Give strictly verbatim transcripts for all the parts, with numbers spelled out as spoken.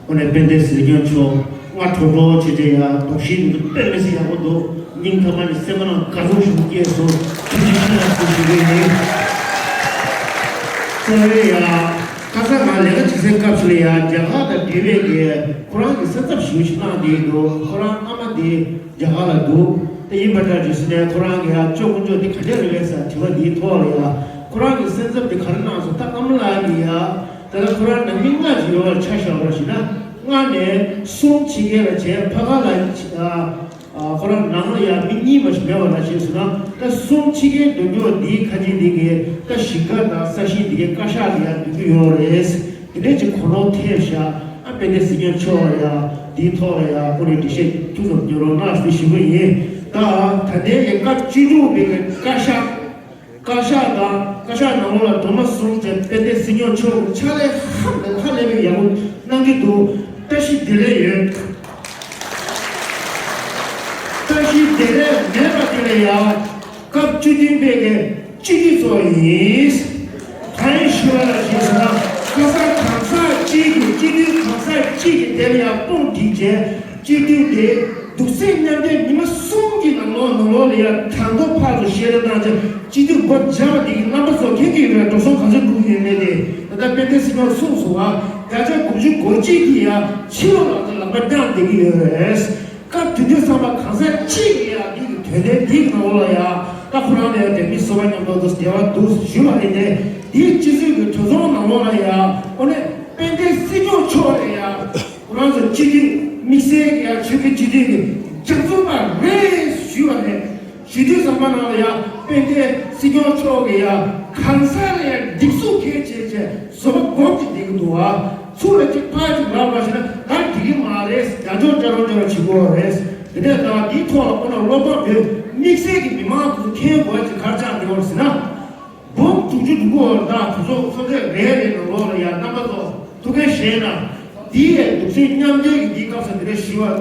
ཁོ་ནས་དཔལ་ལྡན་ཟེར་མཁན་ཚོ་ང་གྲོགས་གྲོགས་བྱས་བྱས་ཡ་དོགས་གཞི་འདུག་དཔེ་མི་སྲིད་ཡག་པོ་འདུག་སྙིང་ཐག་པ་ནས་སེམས་ནང་དགའ་སྤྲོ་ཞིག་སྐྱེས་སོང་། ཐུགས་རྗེ་ཆེ་ལ་ཞུ་ཞུ་གི་ཡིན། སོ་རེད་ཡ། ཁ་སང་ང་ལས་ཀ་བྱེད་སའི་སྐབས་སུ་ལ་ཡ་རྒྱ་གར་དང་འབྲེལ་བའི་གི་ཁོ་རང་གི་སེམས་འཚབ་ཞུ་ཞིག་གནང་བསྡད་འདུག་ཁོ་རང་ཨ་མ་དེ་རྒྱ་གར་ལ་འདུག་དེ་ཡིན་པ་འདྲ་རེད་ཟེར་ནས་ཁོ་རང་གི་ཡ་ཅོ་ཀུན་ཅོ་དེ་ག་འདྲ་རེད་པས་ཟེར་དྲི་བ་དེའི་ཐོག་ལ་ཡ་ཁོ་རང་གི་སེམས་འཚབ་དེ་ག་རེ་གནང་སོང་། ད་ཨ་མ་ལགས་ཀྱི་ཡ། ད་ལྟ་ཁོ་རང་ནང་མི་ལྔ་ཅིག་ཡོད་པར་ཆ་བཞག་པར་ཞིག་ན། ལྔ་ནས་གསུམ་ཕྱི་རྒྱལ་ལ་བྱས། ཕ་ག་ལ་ཨ་ཨ་ཁོ་རང་ནང་ལ་ཡང་མི་གཉིས་མ་ཞིག་མེད་པ་ལ་བྱས་སོང་ན། ད་གསུམ་ཕྱི་རྒྱལ་སྡོད་རྒྱུ་འདིའི་ཁ་ཆེ་འདི་གའི་ད་གཞིས་ཀ་དང་ས་ཞིང་འདི་གའི་བཀའ་ཤག་ལ་ཡང་སྡོད་རྒྱུ་ཡོད་རེད། དེ་འདྲས་ཀྱི་གོ་ནོར་ཐེབས་ཤག་ཨ་དཔལ་ལྡན་སྲིད་སྐྱོང་མཆོག་ལ་ཡང་འདིའི་ཐོག་ལ་ཡང་ཁོ་རའི་འགྲེལ་བཤད་ཐུགས་སུ་ཉོ་རོགས་གནང་ཞེས་ཞུ་གི་ཡིན། ད་ད་ལྟའི་གི་སྐབས་བཅུ་དྲུག་པའི་གི་བཀའ་ཤག་བཀའ་ཤག་དང་བཀའ་ཤག་ནང་ལོགས་ལ་སྒྲོལ་མ་གསུམ་བཅས་དཔལ་ལྡན་སྲིད་སྐྱོང་མཆོག་གི་ཕྱག་ལས་ཧ་ལས་ཧ་ལས་པའི་ཡག་པོ་གནང་གི་འདུག་བཀྲ་ཤིས་བདེ་ལེགས་ཡོད། བཀྲ་ཤིས་བདེ་ལེགས་མེད་པ་དེ་ལ་ཡང་སྐབས་བཅུ་བདུན་པའི་གི་སྤྱི་འཐུས་ཚོགས་ཡིན། གང་ཡིན་ཞུ་བ་ལ་ཞེས་ཟེར་ན། ཁ་སང་གང་ཟག་གཅིག་གིས་སྤྱི་འཐུས་གང་ཟག་གཅིག་གིས་དེ་ལ་ཡང་དཔུང་སྒྲིག་བྱས་སྤྱི་འཐུས་དེ་གདུང་སེམས་མཉམ་སྐྱེད་ཉི་མ་གསུམ་གྱི་ནང་ལོགས་ནང་ལོགས་ལ་ཡང་དྲང་པོ་ཕར་ཚུར་བཤད་རེས་བཏང་བྱས་སྤྱི་འཐུས་སྒོ་བརྒྱབ་པ་དེ་གི་རྣམ་པ་ཚོ་མཁྱེན་གྱི་ཡོད་པའི་འགྲོ་སོང་ག་ཚོད་བླུགས་ཡོད་མེད་དེ། ད་ལྟ་དཔལ་ལྡན་སྲིད་སྐྱོང་གསུངས་སོང་བ། བརྒྱ་ཆ་དགུ་བཅུ་གོ་གཅིག་གིས་ཡང་ཕྱི་ལོགས་ལ་ལག་པ་བརྐྱངས་བསྡད་ཀྱི་ཡོད་རེད། སྐབས་དེ་དུས་ཙམ་པ་གང་ཟག་གཅིག་གིས་ཡང་འདི་གི་དོན་ལྡན་འདི་གི་ནང་ལོགས་ལ་ཡང་ད་ཁོ་རང་ལ་ཡང་དེ་མི་སོ་པ་མཉམ་དུ་འདུག་འབྲེལ་བ་འདུག་ཞུས་པ་རེད་དེ། འདིའི་སྤྱི་ཚོགས་ཀྱི་གྲོས་ཚོགས་ནང་ལོགས་ལ་ཡང་དངོས་གནས་དཔལ་ལྡན་སྲིད་སྐྱོང་མཆོག་ལ་ཡང་ཁོ་རང་ཚོ་སྤྱི་འཐུས་དམིགས་བསལ་གྱི་ཡང་ཆོལ་ཁའི་སྤྱི་འཐུས་ཀྱི་རྒྱབ་སྐྱོར་པ་རེད་ཞུས་པ་རེད། ཞུ་དུས་ཙམ་པ་ནང་ལ་ཡང་དཔལ་ལྡན་སྲིད་སྐྱོང་མཆོག་གིས་ཡང་གང་ཟག་ལ་ཡང་སྒྲིག་འཛུགས་གལ་ཆེ་ཆེ་བཟོ་པ་སྒོམ་གྱི་འདུག་གི་འདུག་ཨ། ཚུར་ལ་གཅིག་ཕར་གཅིག་ལབ་པ་ཞིག་ན་ད་འགྲིག་གི་མ་རེད། རྒྱ་ཇོག་ཅ་རོ་ཅ་རོ་བྱེད་དགོས་རེད། དེ་ནས་ད་འདིའི་ཐོག་ལ་ཁོ་ན་བློ་ཕམ་བོད་དམིགས་བསལ་གྱི་མི་མང་ཚོ་མཁྱེན་དགོས་ཅིག་ག་རེ་ཆགས་འགྲོ་བ་ཟེར་ན། འབུམ་དྲུག་ཅུ་དྲུག་ཅུ་བར་དང་གྲོས་ཚོགས་ཚོགས་ཚད་རེ་རེ་ནང་ལོགས་ལ་ཡང་རྣམ་པ་ཚོ་ཐུགས་འགན་བཞེས་ན། འདི་ཡའི་གདུང་སེམས་མཉམ་སྐྱེད་ཀྱི་འདིའི་སྐབས་སུ་འདི་འདྲ་ཞུ་བ།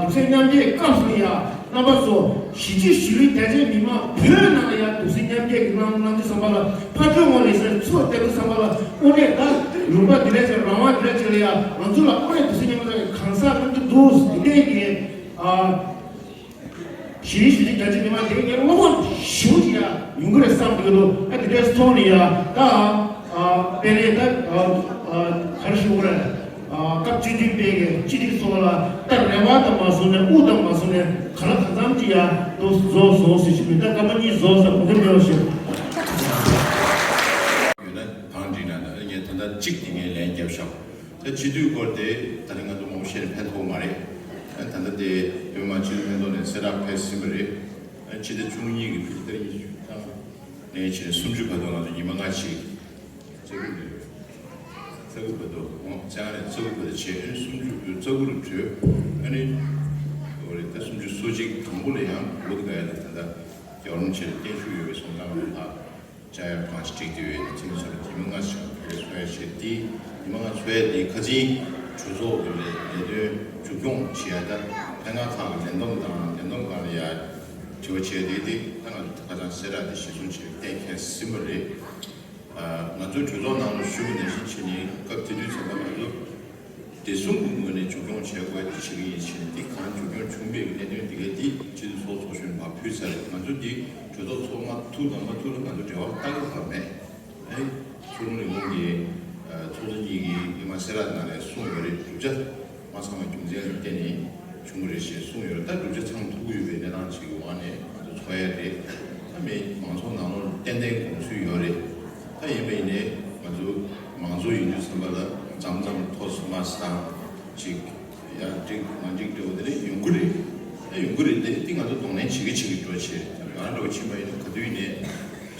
གདུང་སེམས་མཉམ་སྐྱེད་སྐབས་སུ་ཡང་རྣམ་པ་ཚོ་གཞིས་བྱེས་གཞིས་ལུས་རྒྱ་ཆེའི་མི་མང་བོད་ནང་ལ་ཡང་གདུང་སེམས་མཉམ་སྐྱེད་ཀྱི་གནང་གནང་དུས་ཙམ་པ་ལ་ཕར་ཕྱོགས་ངོས་ལ་སེམས་ཚོགས་བསྟན་དུས་ཙམ་པ་ལ་དངོས་གནས་ད་ལུང་པ་འདི་འདྲ་ཅིག་རང་དབང་འདི་འདྲ་ཅིག་ལ་ཡང་ང་ཚོ་ལ་དངོས་གནས་གདུང་སེམས་མཉམ་སྐྱེད་གང་ཟག་གནང་གི་འདུག་འདི་འདྲའི་གི་ཨ། གཞིས་བྱེས་རྒྱ་ཆེ་མི་མང་དེ་ངས་བློ་ཕམ་ཞེ་པོ་ཅིག་ཡ་ཡོང་གི་རེད་བསམ་གྱི་འདུག་ཨ་དེ་འདྲའི་ཐོག་ནས་ཡ་ད་ཨ་དཔེ་རེད་ད་ཨ་ཨ་ག་རེ་ཞུ་དགོས་རེད། ཨ་སྐབས་བཅུ་བདུན་པའི་གི་སྤྱི་འཐུས་ཚོགས་ལ་ད་རེ་བ་དང་མ་སོང་ནས་དབུགས་དང་མ་སོང་ནས་ག་ལ་གང་འཚམ་ཅིག་ཡ་ཏོག་རྫོགས་སོང་ཟེར་ཞུ་མི་ད་སྐར་མ་གཉིས་རྫོགས་ས་གོ་སྐབས་ཡོད་ཞུ། ཡོད་ན་བང་སྒྲིག་ན་ད་ངས་ད་ལྟ་གཅིག་དེ་ངས་ལན་བརྒྱབ་ཤག་ད་སྤྱི་འཐུས་སྐོར་དེ་ད་རིང་ང་ཚོ་མང་པོ་བཤད་ནས་ཕན་ཐོགས་མ་རེད། ད་ལྟ་དེ་བོད་མི་མང་སྤྱི་འཐུས་ལྷན་ཚོགས་ནས་གསལ་བསྒྲགས་ཕེབས་ཟིན་པ་རེད། སྤྱི་ཟླ་བཅུ་གཉིས་ཀྱི་ཕྱི་ཟླ་ཉི་ཤུ་རྩ་ལྔ་ནས་བྱས་ནས་སུམ་ཅུ་བར་དུ་ང་ཚོ་ཉི་མ་ལྔ་ཞིག་རྩ་དགུ་རེད། རྩ་དགུ་བར་དུ་ཨོ་བཅའ་ཁྲིམས་རྩ་དགུ་བར་དུ་བྱས་ཨ་ནི་སུམ་ཅུ་རྩ་དགུ་རུ་གྲོལ། ཨ་ནི་འོ་རེད་ད་སུམ་ཅུ་སོ་གཅིག་དང་པོ་ལ་ཡང་ལོ་འདི་ག་ཡ་ལ་ད་ལྟ་རྒྱལ་བ་རིན་པོ་ཆེ་ལ་བརྟན་བཞུགས་ཡོད་པའི་སོང་ཙང་ལ་ད། བཅའ་ཡག་གང་ཞིག་བསྒྲིགས་ཏེ་ཡོད་ནས་ཁྱིམ་ཚང་ཉི་མ་ལྔ་ཞིག་ཕེབས་སོང་ཡ་བྱས་ཏེ་ཉི་མ་ལྔ་ཚོ་ཡ་དེ་ཁ་ཚིག་གྲོས་ཚོགས་ཀྱི་ལས་ལས་དོན་མཇུག་སྐྱོང་བྱེད་ཡ་ད་ལྷན་ཁང་ཁག་གི་ལས་བསྡོམས་དང་ལས་བསྡོམས་སྒང་ལ་ཡ་དྲི་བ་བྱས་ཏེ་དེ་ད་ང་ཚོ་ཁ་སང་གསལ་བསྒྲགས་དེ་གཞིར་བཟུང་བྱས་གཏན་འཁེལ་ཟིན་པ་རེད། ང་ཚོའི་གྲོས་ཚོགས་ནང་ལ་ཞུ་བ་ནང་བཞིན་བྱས་ནས་སྐབས་དེ་དུས་ཚོད་ལ་ང་ཚོ། བདེ་སྲུང་གི་ངོས་ནས་མཇུག་སྐྱོང་བྱེད་དགོས་དེ་བྱེད་ཀྱི་ཡིན་ཕྱིན་འདི་གང་མཇུག་སྐྱོང་བྱུང་མེད་ཀྱི་གནད་དོན་འདི་གའི་འདི་སྤྱི་འཐུས་ཚོགས་ཚོགས་གཞོན་ལ་ཕུལ་ཚར་རེད། ང་ཚོ་འདི་གྲོས་ཚོགས་ཚོགས་མ་ཐུབ་དང་མ་ཐུབ་ལ་ང་ཚོ་འབྲེལ་བ་བཏང་གི་ཡོད་མེད། ཨེ། ཚོགས་དྲུང་ལས་ཁུངས་ཀྱི་ཚོགས་གཙོ་གཉིས་ཀྱིས་ཨེ་མ་གསལ་བསྒྲགས་ནང་ནས་གསུངས་ཡོད་རེད། བསྒྲུབ་བྱ་མ་ཚང་བའི་རྒྱུ་མཚན་ལ་བརྟེན་ནས་བྱུང་གི་རེད་ཞེས་གསུངས་ཡོད་རེད། ད་བསྒྲུབ་བྱ་ཚང་ཐུབ་ཀྱི་ཡོད་པའི་གནས་སྟངས་ཅིག་གི་འོག་ནས་ང་ཚོ་ཚོགས་ཡ་རེད། ད་མི་མང་ཚོགས་ནང་ལོགས་ཏན་ཏན་དགོངས་ཚུལ་ཡོད་རེད། ད་ཡིན་པ་ཡིན་ནའི་ང་ཚོ་མང་གཙོ་ཡིན་དུས་ཙམ་པ་ལ་མཚམས་མཚམས་ཐོ་སོ་མ་སང་ཅིག་ཡ་འགྲིག་མ་འགྲིག་འདྲ་བོ་དེ་ནས་ཡོང་གི་རེད། ད་ཡོང་གི་རེད་དེ་དེ་ང་ཚོ་གདོང་ལེན་བྱེད་ཀྱི་བྱེད་ཀྱི་འགྲོ་བྱེད་ང་རང་འདྲ་བོ་ཕྱིན་པ་ཡིན་ན་ག་དུས་ཡིན་ནའི་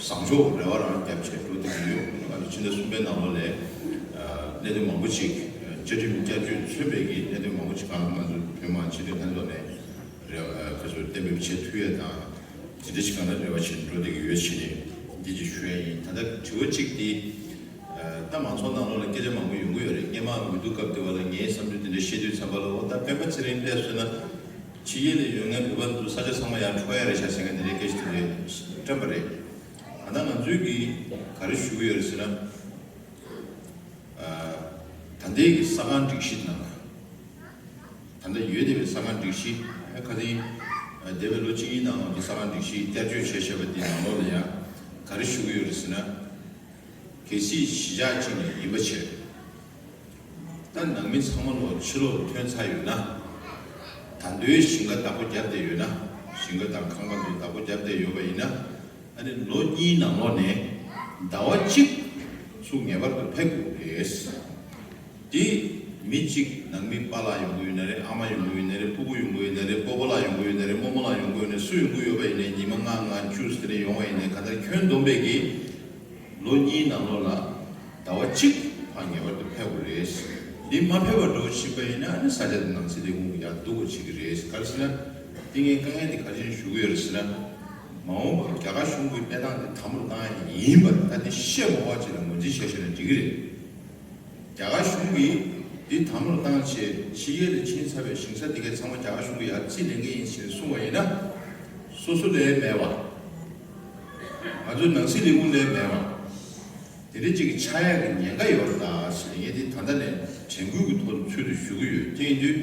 བཟང་ཕྱོགས་རེ་བ་རང་རྒྱབ་བྱས་འགྲོ་བསྡད་ཀྱི་ཡོད། ང་ཚོ་ཕྱི་ཟླ་གསུམ་པའི་ནང་ལོགས་ལ་གནད་དོན་མང་པོ་ཅིག་བཅའ་ཁྲིམས་བསྐྱར་བཅོས་མཚོན་པའི་གི་གནད་དོན་མང་པོ་ཅིག་གང་ལ་ང་ཚོ་བོད་མི་མང་སྤྱི་འཐུས་ལྷན་ཚོགས་ནས་རེ་བ་ཁ་ཚུར་གཏན་འབེབས་བྱེད་ཐུབ་ཡ་དང་། དེ་འདྲ་ཞིག་གང་ལ་རེ་བ་བྱེད་འགྲོ་བསྡད་ཀྱི་ཡོད་ཕྱིན་ནས་འདི་ཅིག་ཞུ་ཡ་ཡིན། ད་ལྟ་དྲི་བ་གཅིག་འདི། ད་མང་ཚོགས་ནང་ལོགས་ལ་སྐད་ཆ་མང་པོ་ཡོང་གི་ཡོད་རེད། སྔོན་མ་འོས་བསྡུ་སྐབས་དེ་བ་ལ་ངའི་བསམ་ཚུལ་དེ་འདྲ་བཤད་དུས་ཙམ་པ་ལ་འོ་ད་སྤེན་པ་ཚེ་རིང་སླེབས་སོང་ན་ཕྱི་རྒྱལ་ལ་ཡོད་མཁན་བོད་པ་ཚོ་ས་ཆ་ཚང་མ་ཡར་འཕྲོག་ཡ་རེད་ཤག་ཟེར་མཁན་དེ་འདྲའི་སྐད་ཆ་དེ་འདྲ་བཀྲམ་པ་རེད། ད་ལྟ་ང་ཚོས་ཀྱིས་ག་རེ་ཞུ་གི་ཡོད་རེད་ཟེར་ན། ད་ལྟའི་གི་ས་ཁང་སྒྲིག་གཞི་ནང་ ད་ལྟ་ཡོད་བསྡད་པའི་གསར་ཁང་སྒྲིག་གཞི། ཨ་ཁ་སང་འདས་པའི་ལོ་གཅིག་གཉིས་ནང་ལོགས་ཀྱི་གསར་ཁང་སྒྲིག་གཞི་བསྐྱར་བཅོས་བྱས་བཞག་པ་དེའི་ནང་ལོགས་ལ་ཡང་ག་རེ་ཞུ་གི་ཡོད་རེད་ཟེར་ན། གལ་སྲིད་གཞིས་ཆགས་གཅིག་ནས་ཡིན་པ་བྱས། ད་ནང་མི་ཚང་མ་ལོག་ཕྱི་ལོགས་ཐོན་ཚར་ཡོད་ན། ད་དུང་ཞིང་ཁ་བདག་པོ་བརྒྱབ་བསྡད་ཡོད་ན། ཞིང་ཁ་དང་ཁང་པ་ཚོ་བདག་པོ་བརྒྱབ་བསྡད་ཡོད་པ་ཡིན་ན། ཨ་ནི་ལོ་གཉིས་ནང་ལོགས་ནས་ཟླ་བ་གཅིག་ཚུར་ངེས་པར་དུ་ཕེབས་དགོས་རེད། དེ་མི་གཅིག་ནང་མི་པཱ་ལགས་ཡོང་གི་ཡོད་ན་རེད། ཨ་མ་ཡོང་གི་ཡོད་ན་རེད། སྤོ་བོ་ཡོང་གི་ཡོད་ན་རེད། སྤོ་བོ་ལགས་ཡོང་གི་ཡོད་ན་རེད། རྨོ་མོ་ལགས་ཡོང་གི་ཡོད་ན་རེད། སུ་ཡོང་གི་ཡོད་པ་ཡིན་ནའི་ཉི་མ་ལྔ་ལྔ་བཅུ་ཙམ་དེ་འདྲ་ཡོང་བ་ཡིན་ནའི་གང་ལྟར་ཁྱོན་བསྡོམས་པས་ཀྱི་ལོ་གཉིས་ནང་ལོགས་ལ་ཟླ་བ་གཅིག་ཕར་ངེས་པར་དུ་ཕེབས་དགོས་རེད། འདི་མ་ཕེབས་པར་འགྲོ་བཞིན་པ་ཡིན་ན་ཨ་ནི་ས་ཆ་དེ་ནང་སྲིད་ལས་ཁུངས་ཀྱིས་ཡར་བསྡུ་དགོས་བྱེད་ཀྱི་རེད། ག་རེ་ཟེར་ན། འདི་ངས་དཀའ་ངལ་འདི་ག་རེ་བྱས་ནས་ཞུ་གི་ཡོད་རེད་ཟེར་ན། མ་འོངས་པར་རྒྱ་གར་གཞུང་གི་གནས་སྟངས་འདི་དམ་པོར་བཏང་ཡ་ཡིན་པ་ད་འདི་བཤད་མ་དགོས་པ་ཅིག་ལ་ངོས་འཛིན་བྱས་བཞག་ན་འགྲིག་གི་རེད། རྒྱ་གར་གཞུང་གིས་འདི་དམ་པོར་བཏང་བྱས་ཕྱི་རྒྱལ་ལ་ཕྱིན་ཚར་བའི་ཞིང་ས་འདི་གའི་ཚང་མ་རྒྱ་གར་གཞུང་གིས་ཡར་རྩིས་ལེན་གྱི་ཡིན་ཞེས་གསུངས་པ་ཡིན་ན། སོ་སོ་ལ་མེད་པ། ང་ཚོའི་ནང་སྲིད་ལས་ཁུངས་ལ་མེད་པ། དེ་འདྲ་ཅིག་ཆགས་ཡག་གི་ཉེན་ཁ་ཡོད་རེད་ད་ཟེར་ངས་འདི་ད་ལྟ་ནས་དྲན་སྐུལ་གྱི་ཐོག་ནས་ཚུལ་དུ་ཞུ་གི་ཡོད། དེ་ཡིན་དུས་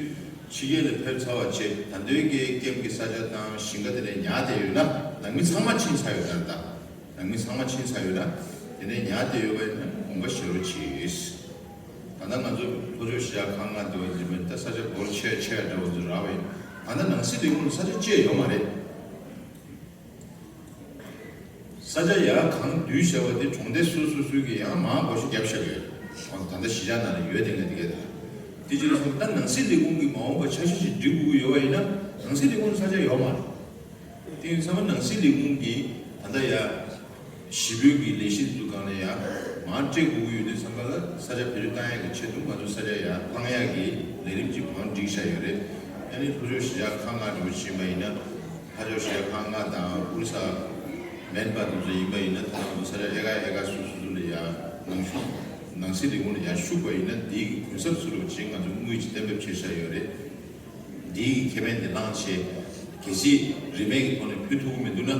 ཕྱི་རྒྱལ་ལ་ཕེབས་ཚར་བ་བྱས་ད་ལྟའི་གི་ཀེམ་གྱི་ས་ཆ་དང་ཞིང་ཁ་དེ་ནས་ཉར་བསྡད་ཡོད་ན་ནང་མི་ཚང་མ་ཕྱིན་ཚར་ཡོད་ད་རེད་ད། ནང་མི་ཚང་མ་ཕྱིན་ཚར་ཡོད་ན་དེ་ནས་ཉར་བསྡད་ཡོད་པ་ཡིན་ན་དགོངས་པ་བཞེས་རོགས་གྱིས། ད་ལྟ་ང་ཚོ་ལྷོ་ཕྱོགས་གཞིས་ཆགས་ཁག་ལྔ་འདི་བ་འདི་མིན་ད་ས་ཆ་འབོར་ཆེ་ཆེ་འདྲ་བོ་འདི་རག་པ་ཡིན། ད་ལྟ་ནང་སྲིད་ལས་ཁུངས་ལ་ས་ཆ་བཅད་ཡོད་མ་རེད། ས་ཆ་ཡར་གང་བསྡུས་བཞག་པ་དེ་གྲོང་སྡེ་སོ་སོ་སོའི་གི་ཡང་མང་བགོ་བཤའ་བརྒྱབ་བཞག་ཡོད། ད་ལྟ་གཞིས་ཆགས་ནང་ལ་ཡོད་དེ་ངས་དེ་གས་ད། དེ་ཅི་ལ་སོང་ད་ནང་སྲིད་ལས་ཁུངས་ཀྱི་མ་འོངས་པ་འཆར་གཞི་ཞིག་སྒྲིག་དགོས་ཀྱི་ཡོད་པ་ཡིན་ན་ནང་སྲིད་ལས་ཁུངས་ས་ཆ་ཡོད་མ་རེད། དེ་ཡིན་ཙང་ནང་སྲིད་ལས་ཁུངས་ཀྱིས་ད་ལྟ་ཡ། གཞིས་སྤོས་ཀྱི་ལས་གཞི་འཛུགས་སྒང་ལ་ཡ། མར་སྤྲད་དགོས་ཀྱི་ཡོད་དུས་ཙམ་པ་ལ་ས་ཆ་བེད་སྤྱོད་བཏང་ཡག་གི་ཆེད་དུ་ང་ཚོ་ས་ཆ་ཡ་བླང་ཡག་གི་ལས་རིམ་གྱི་བང་བསྒྲིགས་བཞག་ཡོད་རེད། ཨ་ནི་ལྷོ་ཕྱོགས་གཞིས་ཆགས་ཁག་ལྔ་འདྲ་བོ་ཕྱིན་པ་ཡིན་ན། ལྷོ་ཕྱོགས་གཞིས་ཆགས་ཁག་ལྔ་དང་ཨོ་རི་ས། མན་པ་དེ་ཚོ་ཡིན་པ་ཡིན་ན་ད་ང་ཚོ་ས་ཆ་ཨེ་ཀར་ཨེ་ཀར་སོ་སོ་སོ་ལ་ཡ་ནང་ཤུགས་ནང་སྲིད་ལས་ཁུངས་ལ་ཡ་ཤུགས་པ་ཡིན་ན་དེའི་གི་གུན་གསབ་ཚུ་རུ་ཅིག་ང་ཚོ་དངུལ་གྱིས་གཏན་འབེབས་བྱས་བཞག་ཡོད་རེད། འདིའི་ཁེ་ཕན་དེ་བླངས་བྱས། གལ་སྲིད་རིན་མེད་ཀྱི་ཐོག་ནས་ཕུལ་ཐུབ་ཀྱི་མི་འདུག་ན།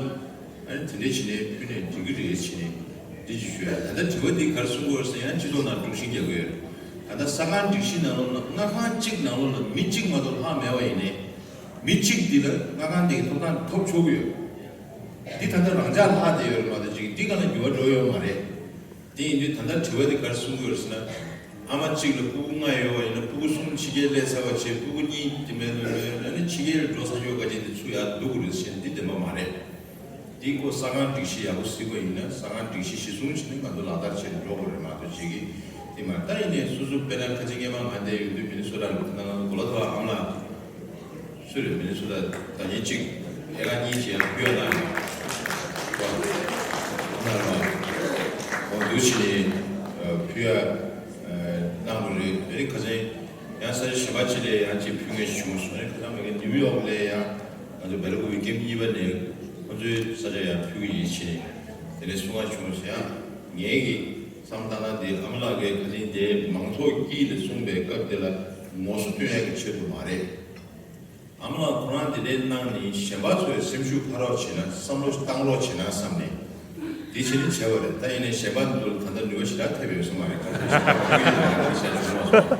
ཨ་ནི་དེ་འདྲའི་བྱས་ནས་ཕུལ་ནས་འགྲིག་གི་རེད་བྱས་ནས་འདི་ཅིག་ཞུ་ཡ། ད་ལྟ་དྲི་བ་འདི་ག་རེ་གསུང་གི་ཡོད་ཟེར་ཡང་སྤྱི་ཚོགས་ནང་དཀྲུག་ཤིང་རྒྱག་གི་ཡོད་རེད། ད་ལྟ་ས་ཁང་སྒྲིག་གཞི་ནང་ལོགས་ལ་སྔ་ཁང་གཅིག་ནང་ལོགས་ལ་མི་གཅིག་མ་གཏོགས་ལྷག་མེད་པ་ཡིན་ནའི། མི་གཅིག་འདི་ལ་སྔ་ཁང་འདི་གི་ཐོབ་ཐང་ཐོབ་ཆོག་གི་ཡོད། འདི་ད་ལྟ་རང་འཇགས་ལྷག་བསྡད་ཡོད་རེད་མ་གཏོགས་ཅིག་འདི་སྒང་ལ་འགྱུར་བ་འགྲོ་ཡོད་མ་རེད། དེ་ཡིན་དུས་ད་ལྟ་དྲི་བ་དེ་ག་རེ་གསུང་གི་ཡོད་ཟེར་ན། ཨ་མ་གཅིག་ལ་སྤུ་གུ་ལྔ་ཡོད་པ་ཡིན་ན་སྤུ་གུ་གསུམ་ཕྱི་རྒྱལ་སླེབས་ཚར་བ་བྱས་སྤུ་གུ་གཉིས་དེ་མེད་ལ་ལོས་ཨ་ནི་ཕྱི་རྒྱལ་ལ་འགྲོ་ས་ཡོད་ག་ཅིག་དེ་ཚུར་ཡར་བསྡུ་དགོས་རེད་ཟེར་འདི་བདེན་པ་མ་རེད། དེའི་སྐོར་ས་ཁང་སྒྲིག་གཞི་ཡག་པོ་གཟིགས་པ་ཡིན་ན་ས་ཁང་སྒྲིག་གཞི་གཞི་བཟུང་བྱས་ནས་ང་ཚོ་ལག་བསྟར་བྱས་ནས་འགྲོ་དགོས་རེད་མ་གཏོགས་བྱེད་ཀྱི་དེ་མ་རེད། ད་ཡིན་ནའི་སོ་སོ་དཔེར་ན་ཁ་ཆེ་སྔས་མ་ང་འདས་ཡོང་དུས་མི་ནི་སོ་ཊ་ལ་ད་ང་གོ་ལ་ཐོག་ཨ་མ་ལགས། སུ་རེད་མི་ནི་སུ་ད་ད་ཉིན་གཅིག་ཨེ་ཀར་གཉིས་བྱས་ཡང་ཕུལ་ཡ་གནང་ཡོད། ཨ་ན་ར་འོ་འདུག་བྱས་ནས་ཕུལ་ཡ་གནང་བ་རེད། ཨ་ནི་ཁ་སང་ཡང་ས་ཆ་གཞན་པ་ཅིག་ལ་ཡང་ཅིག་ཕུལ་མཁན་ཞིག་བྱུང་སོང་། ཨ་ནི་ཁ་སང་མ་གི་ནིའུ་ཡོག་ལ་ཡང་ང་ཚོ་བེ་ལ་ཀུ་ཝི་ཀེམ་གཉིས་པ་ནས་ཁོ་ཚོའི་ས་ཆ་ཡང་ཕུལ་གྱི་ཡིན་བྱས་ནས་དེ་ནས་གསུང་བ་བྱུང་སོང་། ཡང་ངའི་གི་བསམ་བློ་བཏང་ན་འདི་ཨ་མ་ལགས་ཀྱིས་ཁ་སང་དེ་མང་ཚོགས་དཀྱིལ་ལ་གསུངས་པའི་སྐབས་དེ་ལ་ངོ་སོ་སྟོན་ཡ་གི་ཆེད་དུ་མ་རེད། ཨ་མ་ལགས་ཁོ་རང་དེ་འདྲའི་གནང་ནས་གཞན་པ་ཚོས་སེམས་ཤུགས་འཕར་རོགས་བྱེད་ན་བསམ་བློ་བཏང་རོགས་བྱེད་ན་བསམ་ནས་དེ་བྱས་ནས་བྱས་པ་རེད། ད་ཡིན་ནའི་གཞན་པ་འདི་ཚོ་ལ་ད་ལྟ་ནུས་པ་ཞེ་དྲག་ཐེབས་ཡོད་ས་མ་རེད། ཁོང་ཚོས་ཞེ་དྲག་ཐུགས་ཡིད་ལ་ཞེ་དྲག་བྱུང་མ་སོང་།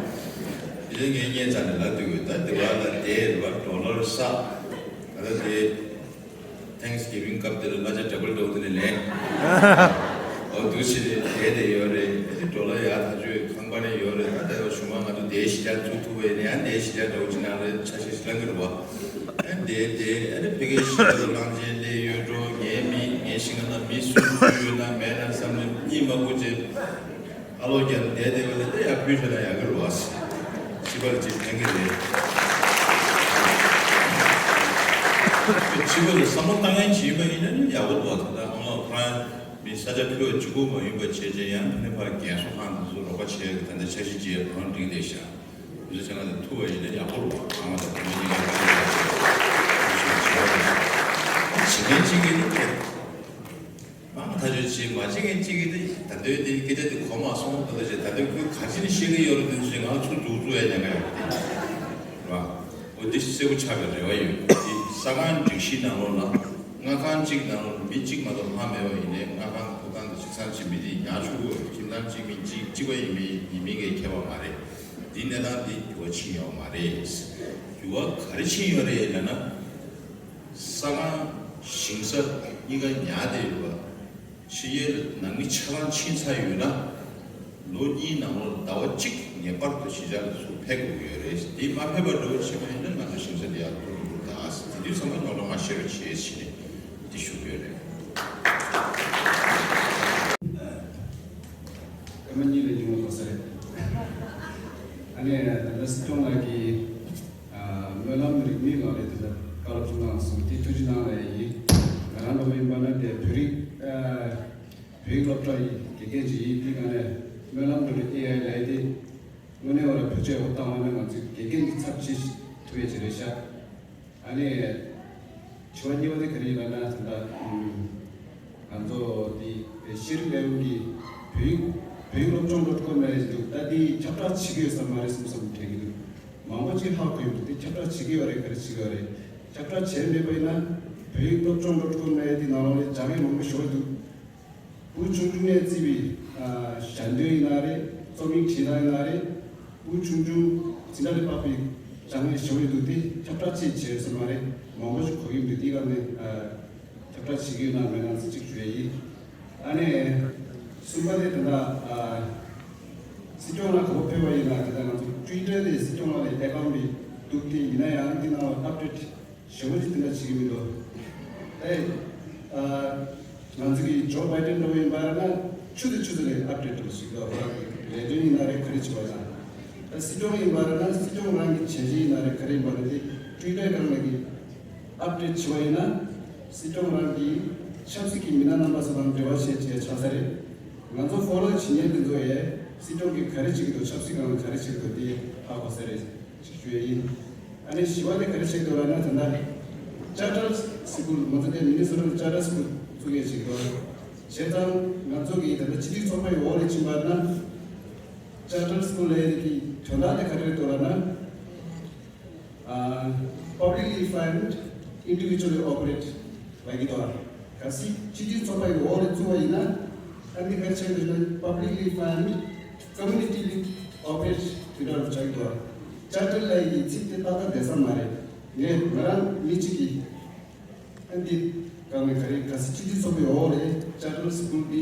དེ་ལས་ངས་བརྙན་ཚར་ནས་ལབ་འདུག་གི་ད་དེ་བ་ལ་དེ་རེད་བ་ཌོ་ལར་བསགས་ད་ལྟ་དེ། Thanksgiving སྐབས་དེ་ལ་གླ་ཆ་ཌབ་བལ་ཌབ་བལ་དེ་ནས་ལེན། འོ་འདུག་བྱས་ནས་བསྡད་བསྡད་ཡོད་རེད། ཨ་ནི་ཌོ་ལར་ཡར་ཐག་ཆོད་ཁང་པ་ནས་ཡོད་རེད། ད་ལྟ་ཡོད་ཞུ་མ་ང་ཚོ་དེ་གཞིས་ཆགས་ཚུགས་ཐུབ་པ་ཡིན་ན་ཡང་དེ་གཞིས་ཆགས་འདྲ་བོ་ཅིག་ནང་ལ་ཆ་ཤས་ཤིག་བླང་གི་རེད་བ། ཨ་ནི་དེ་དེ་ཨ་ནི་ཕ་གིའི་གཞིས་ཆགས་ལ་གླང་ཆེན་སླེབས་ཡོད་འགྲོ། ངའི་མི་ངའི་ཞིང་ཁ་ནང་མི་སུ་ཚུད་ཡོད་ན་མེད་ན་བསམ་ནས་གཉིད་མ་ཁུག་བྱས། ཨ་ལོ་རྒྱབ་བསྡད་བསྡད་པ་ལས་ད་ཡར་ཕུལ་ཤོག་ན་ཡག་གི་རེད་བ། ཕྱི་པ་ལ་ཅིག་ཕན་གི་རེད། ཕྱི་པ་ལ་བསམ་བློ་བཏང་མཁན་ཅིག་ཡིན་པ་ཡིན་ན་ནི་ཡག་པོ་འདུག་ད་ལྟ་ཨ་མ་ལགས་ཁོ་རང་མི་ས་ཆ་ཕུལ་བ་གཅིག་པུ་མ་ཡིན་པ་བྱས་རྗེས་ཡང་ཕ་ནི་ཕར་རྒན་གསོ་ཁང་དེ་ཚོ་རོགས་པ་བྱས་ད་ལྟ་འཆར་གཞི་ཅིག་བང་བསྒྲིགས་བསྡད་ཤག་དུས་ཚོད་ཆ་ལ་ཐུབ་པ་ཡིན་ན་ཡག་པོ་རེད་བ། ཨ་མ་དང་བུ་མོ་གཉིས་ཀ་ཐུག་པ་བྱས་བྱེད་མཁན་གཅིག་གིས་ནི་ཁྱེད། མང་ཐག་ཆོད་བྱེད་མ་བྱེད་མཁན་གཅིག་གིས་དེ་ད་ལྟའི་དེ་སྐད་ཆ་དེ་གོ་མ་སོང་། ད་ལྟ་བྱས་ད་ལྟའི་ཁོས་ག་ཅི་ནས་བཤད་ཀྱི་ཡོད་རེད། དེ་ཚོ་ང་ཚོ་འདུག་འཛུགས་ཡ་ཉེན་ཁ་ཡོད་རེད། རེད་བ། འོ་འདི་གསལ་པོ་ཆགས་པའི་རེ་བ་ཡོད། འདི་ས་ཁང་སྒྲིག་གཞི་ནང་ལོགས་ལ་སྔ་ཁང་གཅིག་ནང་ལོགས་ལ་མི་གཅིག་མ་གཏོགས་ལྷག་མེད་པ་ཡིན་ནའི་སྔ་ཁང་ཐོབ་ཐང་དེ་ཆ་ཚང་གཅིག་མི་དེ་ཉར་ཆོག་གི་ཡོད་རེད། ཁྱིམ་ཚང་གཅིག་མིན་གཅིག་གཅིག་པ་ཡིན་མིན་ཡིན་མིན་གྱི་ཁྱད་པར་མ་རེད། འདི་གནས་སྟངས་འདི་འགྱུར་བ་ཕྱིན་ཡོད་མ་རེད། འགྱུར་བ་ག་རེ་ཕྱིན་ཡོད་རེད་ལབ་ན། ས་ཁང་ཞིང་ས་གཉིས་ཀ་ཉར་བསྡད་ཡོད་པ། ཕྱི་རྒྱལ་ལ་ནང་མི་ཆ་ཚང་ཕྱིན་ཚར་ཡོད་ན། ལོ་གཉིས་ནང་ལོགས་ཟླ་བ་གཅིག་ངེས་པར་དུ་གཞིས་ཆགས་ལ་ཚུར་ཕེབས་དགོས་ཀྱི་ཡོད་རེད། དེ་མ་ཕེབས་པར་འགྲོ་བ་ཕྱིན་པ་ཡིན་ན་ང་ཚོ་ཞིང་ས་དེ་ཡར་ཐོར་ཐོར་འགྲོ་གི་རེད། དེ་དུས་ཙམ་པ་རྙོག་དྲ་མ་ཤེས་པ་བྱེད་ཟེར་ནས་དེ་ཞུ་གི་ཡོད་རེད། སྐར་མ་གཉིས་ལས་ཉུང་བ་དགོས་ས་རེད། ཨ་ནི་ད་ལྟ་སྲིད་སྐྱོང་ལགས་ཀྱིས་སྨོན་ལམ་རིག་གནས་ལགས་ལས་དེ་ལྟར་བཀའ་སློབ་གསུང་གནང་སོང་། དེ་ཐུགས་རྗེ་གནང་ལ་ཡིན། ང་རང་འདྲ་བོ་ཡིན་པ་ན་དེ་བོད་རིགས་བོད་ཡིག་སློབ་གྲྭ་ཡི་དགེ་རྒན་ཅིག་ཡིན། དེ་ག་ནས་སྨོན་ལམ་འགྲོ་རེད། ཨེ་ཨའི་ལས་དེ་དངོས་གནས་བ་ལ་བོད་ཆས་འོ་བཏང་བ་ན་ང་ཚོའི་དགེ་རྒན་གྱི་ཚབ་བྱེད་ཐུབ་ཡས་ཅིག་རེད་ཤག་ཨ་ནི། དྲི་བ་གཉིས་པ་དེ་ག་རེ་ཡིན་ལབ་ན། ད་ལྟ་ང་ཚོ་དེ་ཤེས་རིག་ལས་ཁུངས་ཀྱིས་བོད་ཡིག་བོད་ཡིག་སློབ་སྦྱོང་སློབ་ཁོ་ནས་འདུག་ད་དེ་ཁྱབ་བསྒྲགས་བྱེད་ཀྱི་ཡོད་ས་མ་རེད་བསམ་བསམ་དྲན་གྱི་འདུག་མང་པོ་ཅིག་ཧ་གོ་ཡི་འདུག་དེ་ཁྱབ་བསྒྲགས་བྱེད་ཀྱི་ཡོད་རེད། ག་རེ་བྱེད་ཀྱི་ཡོད་རེད། ཁྱབ་བསྒྲགས་བྱས་མེད་པ་ཡིན་ན་བོད་ཡིག་སློབ་སྦྱོང་སློབ་ཁོ་ནས་དེ་ནང་ལོགས་ལ་སྦྱང་ཡས་མང་པོ་ཞིག་འདུག་བུ་ཆུང་ཆུང་ནས་བརྩིས་པའི་ཨ་ཞལ་འདོན་ཡིན་ན་རེད། རྩོམ་ཡིག་བྲིས་སྟངས་ཡིན་ན་རེད། བུ་ཆུང་ཆུང་འཛིན་གྲྭ་ལས་དཔག་པའི་སྦྱང་ཡས་ཞེ་པོ་ཡོད་འདུག་དེ་ཁྱབ་བསྒྲགས་ཅིག་བྱས་ཟེར་མ་རེད། མང་པོ་ཞིག་གོ་གི་མི་འདུག་དེའི་སྒང་ནས་ཨ་ཁྱབ་བསྒྲགས་བྱེད་ཀྱི་ཡོད་ན་མེད་ན་ཟེར་ཅིག་ཞུ་ཡས་ཡིན། ཨ་ནི་གསུམ་པ་དེ་ད་ལྟ་ཨ་སྲིད་སྐྱོང་ལགས་ག་པར་ཕེབས་པ་ཡིན་ན། ད་ལྟ་ང་ཚོ་ཊུའི་ཊར་དེ་སྲིད་སྐྱོང་ལགས་ལ་ཨེ་ཀའུན་ཊི་འདུག་དེ་ཡིན་ན་ཡང་དེ་ནང་ལ་ཨབ་ཌེཊ་ཞེ་པོ་ཅིག་དེ་འདྲ་བྱེད་ཀྱི་མི་འདུག་ཨེ། ཨ། ང་ཚོ་གི་ཇོ་བྷའི་ཌེན་འདྲ་བོ་ཡིན་པ་ན་ཆུ་ཚོད་ཆུ་ཚོད་ལ་ཨབ་ཌེཊ་འདྲ་བོ་ཞིག་འདུག་རང་གི་ལས་དོན་ཡིན་ན་རེད། ག་རེ་བྱེད་པ་ན། ད་སྲིད་སྐྱོང་ཡིན་པ་ན་སྲིད་སྐྱོང་རང་གི་བྱས་རྗེས་ཡིན་ན་རེད། ག་རེ་ཡིན་པ་ན་དེ་ཊུའི་ཊར་སྒང་ལ་གི་ཨབ་ཌེཊ་བྱེད་པ་ཡིན་ན་སྲིད་སྐྱོང་རང་གི་ཆབ་སྲིད་ཀྱི་མི་སྣ་རྣམ་པ་ཚོ་དང་འབྲེལ་བ་བྱས་བྱས་ཆགས་ས་རེད། ང་ཚོ་ཕོ་ལོ་བྱེད་མཁན་དེ་ཚོ་ཡས་སྲིད་སྐྱོང་གིས་ག་རེ་བྱེད་ཀྱི་འདུག་ཆབ་སྲིད་སྒང་ལ་ག་རེ་བྱེད་ཀྱི་འདུག་དེ་ཧ་གོ་ས་རེད། ཞུ་ཡ་ཡིན། ཨ་ནི་བཞི་པ་དེ་ག་རེ་བྱེད་དགོས་ལབ་ན། ད་ལྟ་ཅར་ཊར་སི་ཀུལ་ང་ཚོ་དེ་མི་ནི་སོ་ཊ་ལ་ཅར་ཊར་སི་ཀུལ་བཙུགས་ཡས་བྱེད་དགོས། བྱས་ཙང་ང་ཚོ་གི་ད་ལྟ་སྤྱི་འཐུས་ཚོགས་པའི་འོག་ལ་ཕྱིན་པ་ན་ཅར་ཊར་སི་ཀུལ་ལབ་ཡས་ཀྱི་དོན་དག་དེ་ག་རེ་རེད་འདུག་ལབ་ན། ཨ། publicly fund, individually operate ལབ་ཀྱི་འདུག་གལ་སྲིད་སྤྱི་འཐུས་ཚོགས་པ་ཡི་འོག་ལ་བཙུགས་པ་ཡིན་ན། ཨ་ནི་ག་རེ་བྱེད་དགོས་ན་publicly fund, community operate དེ་འདྲ་རུ་ཆགས་ཀྱི་འདུག་ཅར་ཊར་ལབ་ཡས་ཀྱི་ཚིག་དེ་ཏག་ཏག་བསྡད་ས་མ་རེད། ངས་ང་རང་མི་གཅིག་གིས་ཨ་འདི་གང་ནས་ག་རེ་གལ་སྲིད་སྤྱི་འཐུས་ཚོགས་པའི་འོག་ལ་ཅར་ཊར་སི་ཀུལ་འདི་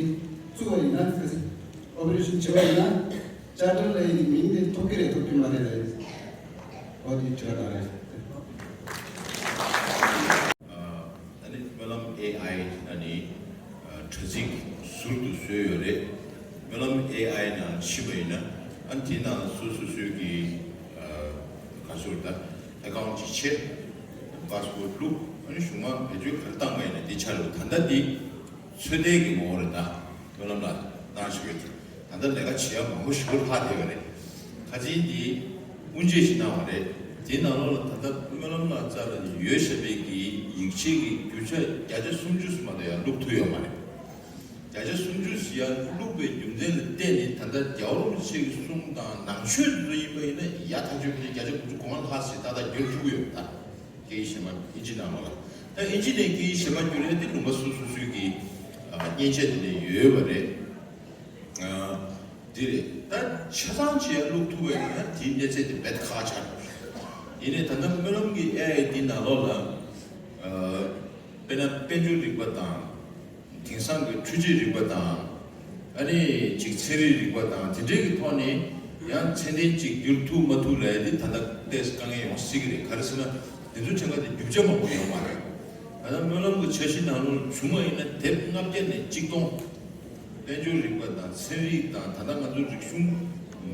བཙུགས་པ་ཡིན་ན། གལ་སྲིད་ཨོ་པ་རེ་ཤན་བྱས་པ་ཡིན་ན་ཅར་ཊར་ལབ་ཡས་ཀྱི་མིང་དེ་ཐོབ་ཀྱི་རེད་ཐོབ་ཀྱི་མ་རེད་ལབ་ཡས། འོ་དེ་དྲི་བ་དག་རེད། ཨ་ནི་སྨོན་ལམ་ཨེ་ཨའི་ཨ་ནི་ཨ་དྲ་ཚིགས་ཟུར་དུ་བཟོས་ཡོད་རེད། སྨོན་ལམ་ཨེ་ཨའི་ནང་ཕྱིན་པ་ཡིན་ན་ཨ་ནི་དེ་ནང་སོ་སོ་སོའི་གི་ཨ་ག་ཚོད་ད་ཨེ་ཀའུན་ཊི་ཅིག་ཕྱེ། པ་སི་པོར་ཊི་བླུགས། ཨ་ནི་གཞུག་མ་བེད་སྤྱོད་ག་རེ་བཏང་པ་ཡིན་ན་དེ་ཆགས་རེད། ད་ལྟ་འདི་ཚོད་ལྟའི་གི་ངོ་བོ་རེད། ད་སྨོན་ལམ་ལ་བཏང་ཞིག་ཡོད་དེ། ད་ལྟ་ལས་ཀ་བྱེད་ཡ་མང་པོ་ཞིག་ལྷག་བསྡད་པ་རེད། ཁ་ཆེན་འདི་དབུ་འབྱེད་ཞིག་གནང་བ་རེད། དེའི་ནང་ལོགས་ལ་ད་ལྟ་སྨོན་ལམ་ལགས་རྩ་ལ་ཡོད་བཞག་པའི་གི་ཡིག་ཆའི་གི་རྒྱུ་ཆ་བརྒྱ་ཆ་སུམ་ཅུ་སུ་མ་གཏོགས་ཡར་བླུགས་ཐུབ་ཡོད་མ་རེད། བརྒྱ་ཆ་སུམ་ཅུ་ཞིག་ཡར་བླུགས་པའི་རྒྱུ་མཚན་ལ་བརྟེན་ནས་ད་ལྟ་རྒྱལ་བ་རིན་པོ་ཆེ་གི་གསུང་དང་ནང་ཆོས་དེ་ཚོ་ཡིན་པ་ཡིན་ན་ཡར་ཐག་ཆོད་པ་ནས་བརྒྱ་ཆ་དགུ་བཅུ་གོ་ལྔ་ལྷག་ཞིག་ཏག་ཏག་བསྒྱུར་ཐུབ་ཀྱི་ཡོད་པ་དང་། སྐད་ཡིག་གཞན་མ་ཨིན་ཇི་ནང་ལོགས་ལ། ད་ཨིན་ཇི་ནས་སྐད་ཡིག་གཞན་མ་བསྒྱུར་ཡས་དེ་ལུང་པ་སོ་སོ་སོའི་གི་ཨ་མཉེན་ཆས་དེ་ལས་ཡོད་པ་རེད། ཨ་འདི་རེད། ད་ཆ་ཚང་ཅིག་ཡར་བླུགས་ཐུབ་པ་ཡིན་ན་དེའི་གནས་ཚད་དེ་རྦད་ཁག་ཆགས་འགྲོ། ཡིན་ནའི་ད་ལྟ་སྨོན་ལམ་གྱི་ཨེ་ཨའི་འདི་ནང་ལོགས་ལ་ཨ་དཔེར་ན་དཔལ་འབྱོར་རིག་པ་དང་། དེང་སང་གི་འཕྲུལ་ཆས་རིག་པ་དང་། ཨ་ནི་ཅིག་ཚན་རིག་རིག་པ་དང་དེ་འདྲའི་གི་ཐོག་ནས་ཡང་ཚད་ལྡན་ཅིག་བསྒྱུར་ཐུབ་མ་ཐུབ་ལབ་ཡ་དེ་ད་ལྟ་ཏོག་ཙམ་དཀའ་ངལ་ཡོང་སྲིད་ཀྱི་རེད། ག་རེ་ཟེར་ན་དེ་ཚོའི་ཐད་ཀ་དེ་རྒྱུ་ཆ་མང་པོ་ཡོད་མ་རེད། ད་ལྟ་སྨོན་ལམ་གྱི་འཆར་གཞི་ནང་ལོགས་བྱུང་བ་ཡིན་ན་དེབ་ལྔ་བརྒྱ་ནས་གཅིག་སྟོང་། དཔལ་འབྱོར་རིག་པ་དང་ཚན་རིག་དང་ད་ལྟ་ང་ཚོ་རིག་གཞུང་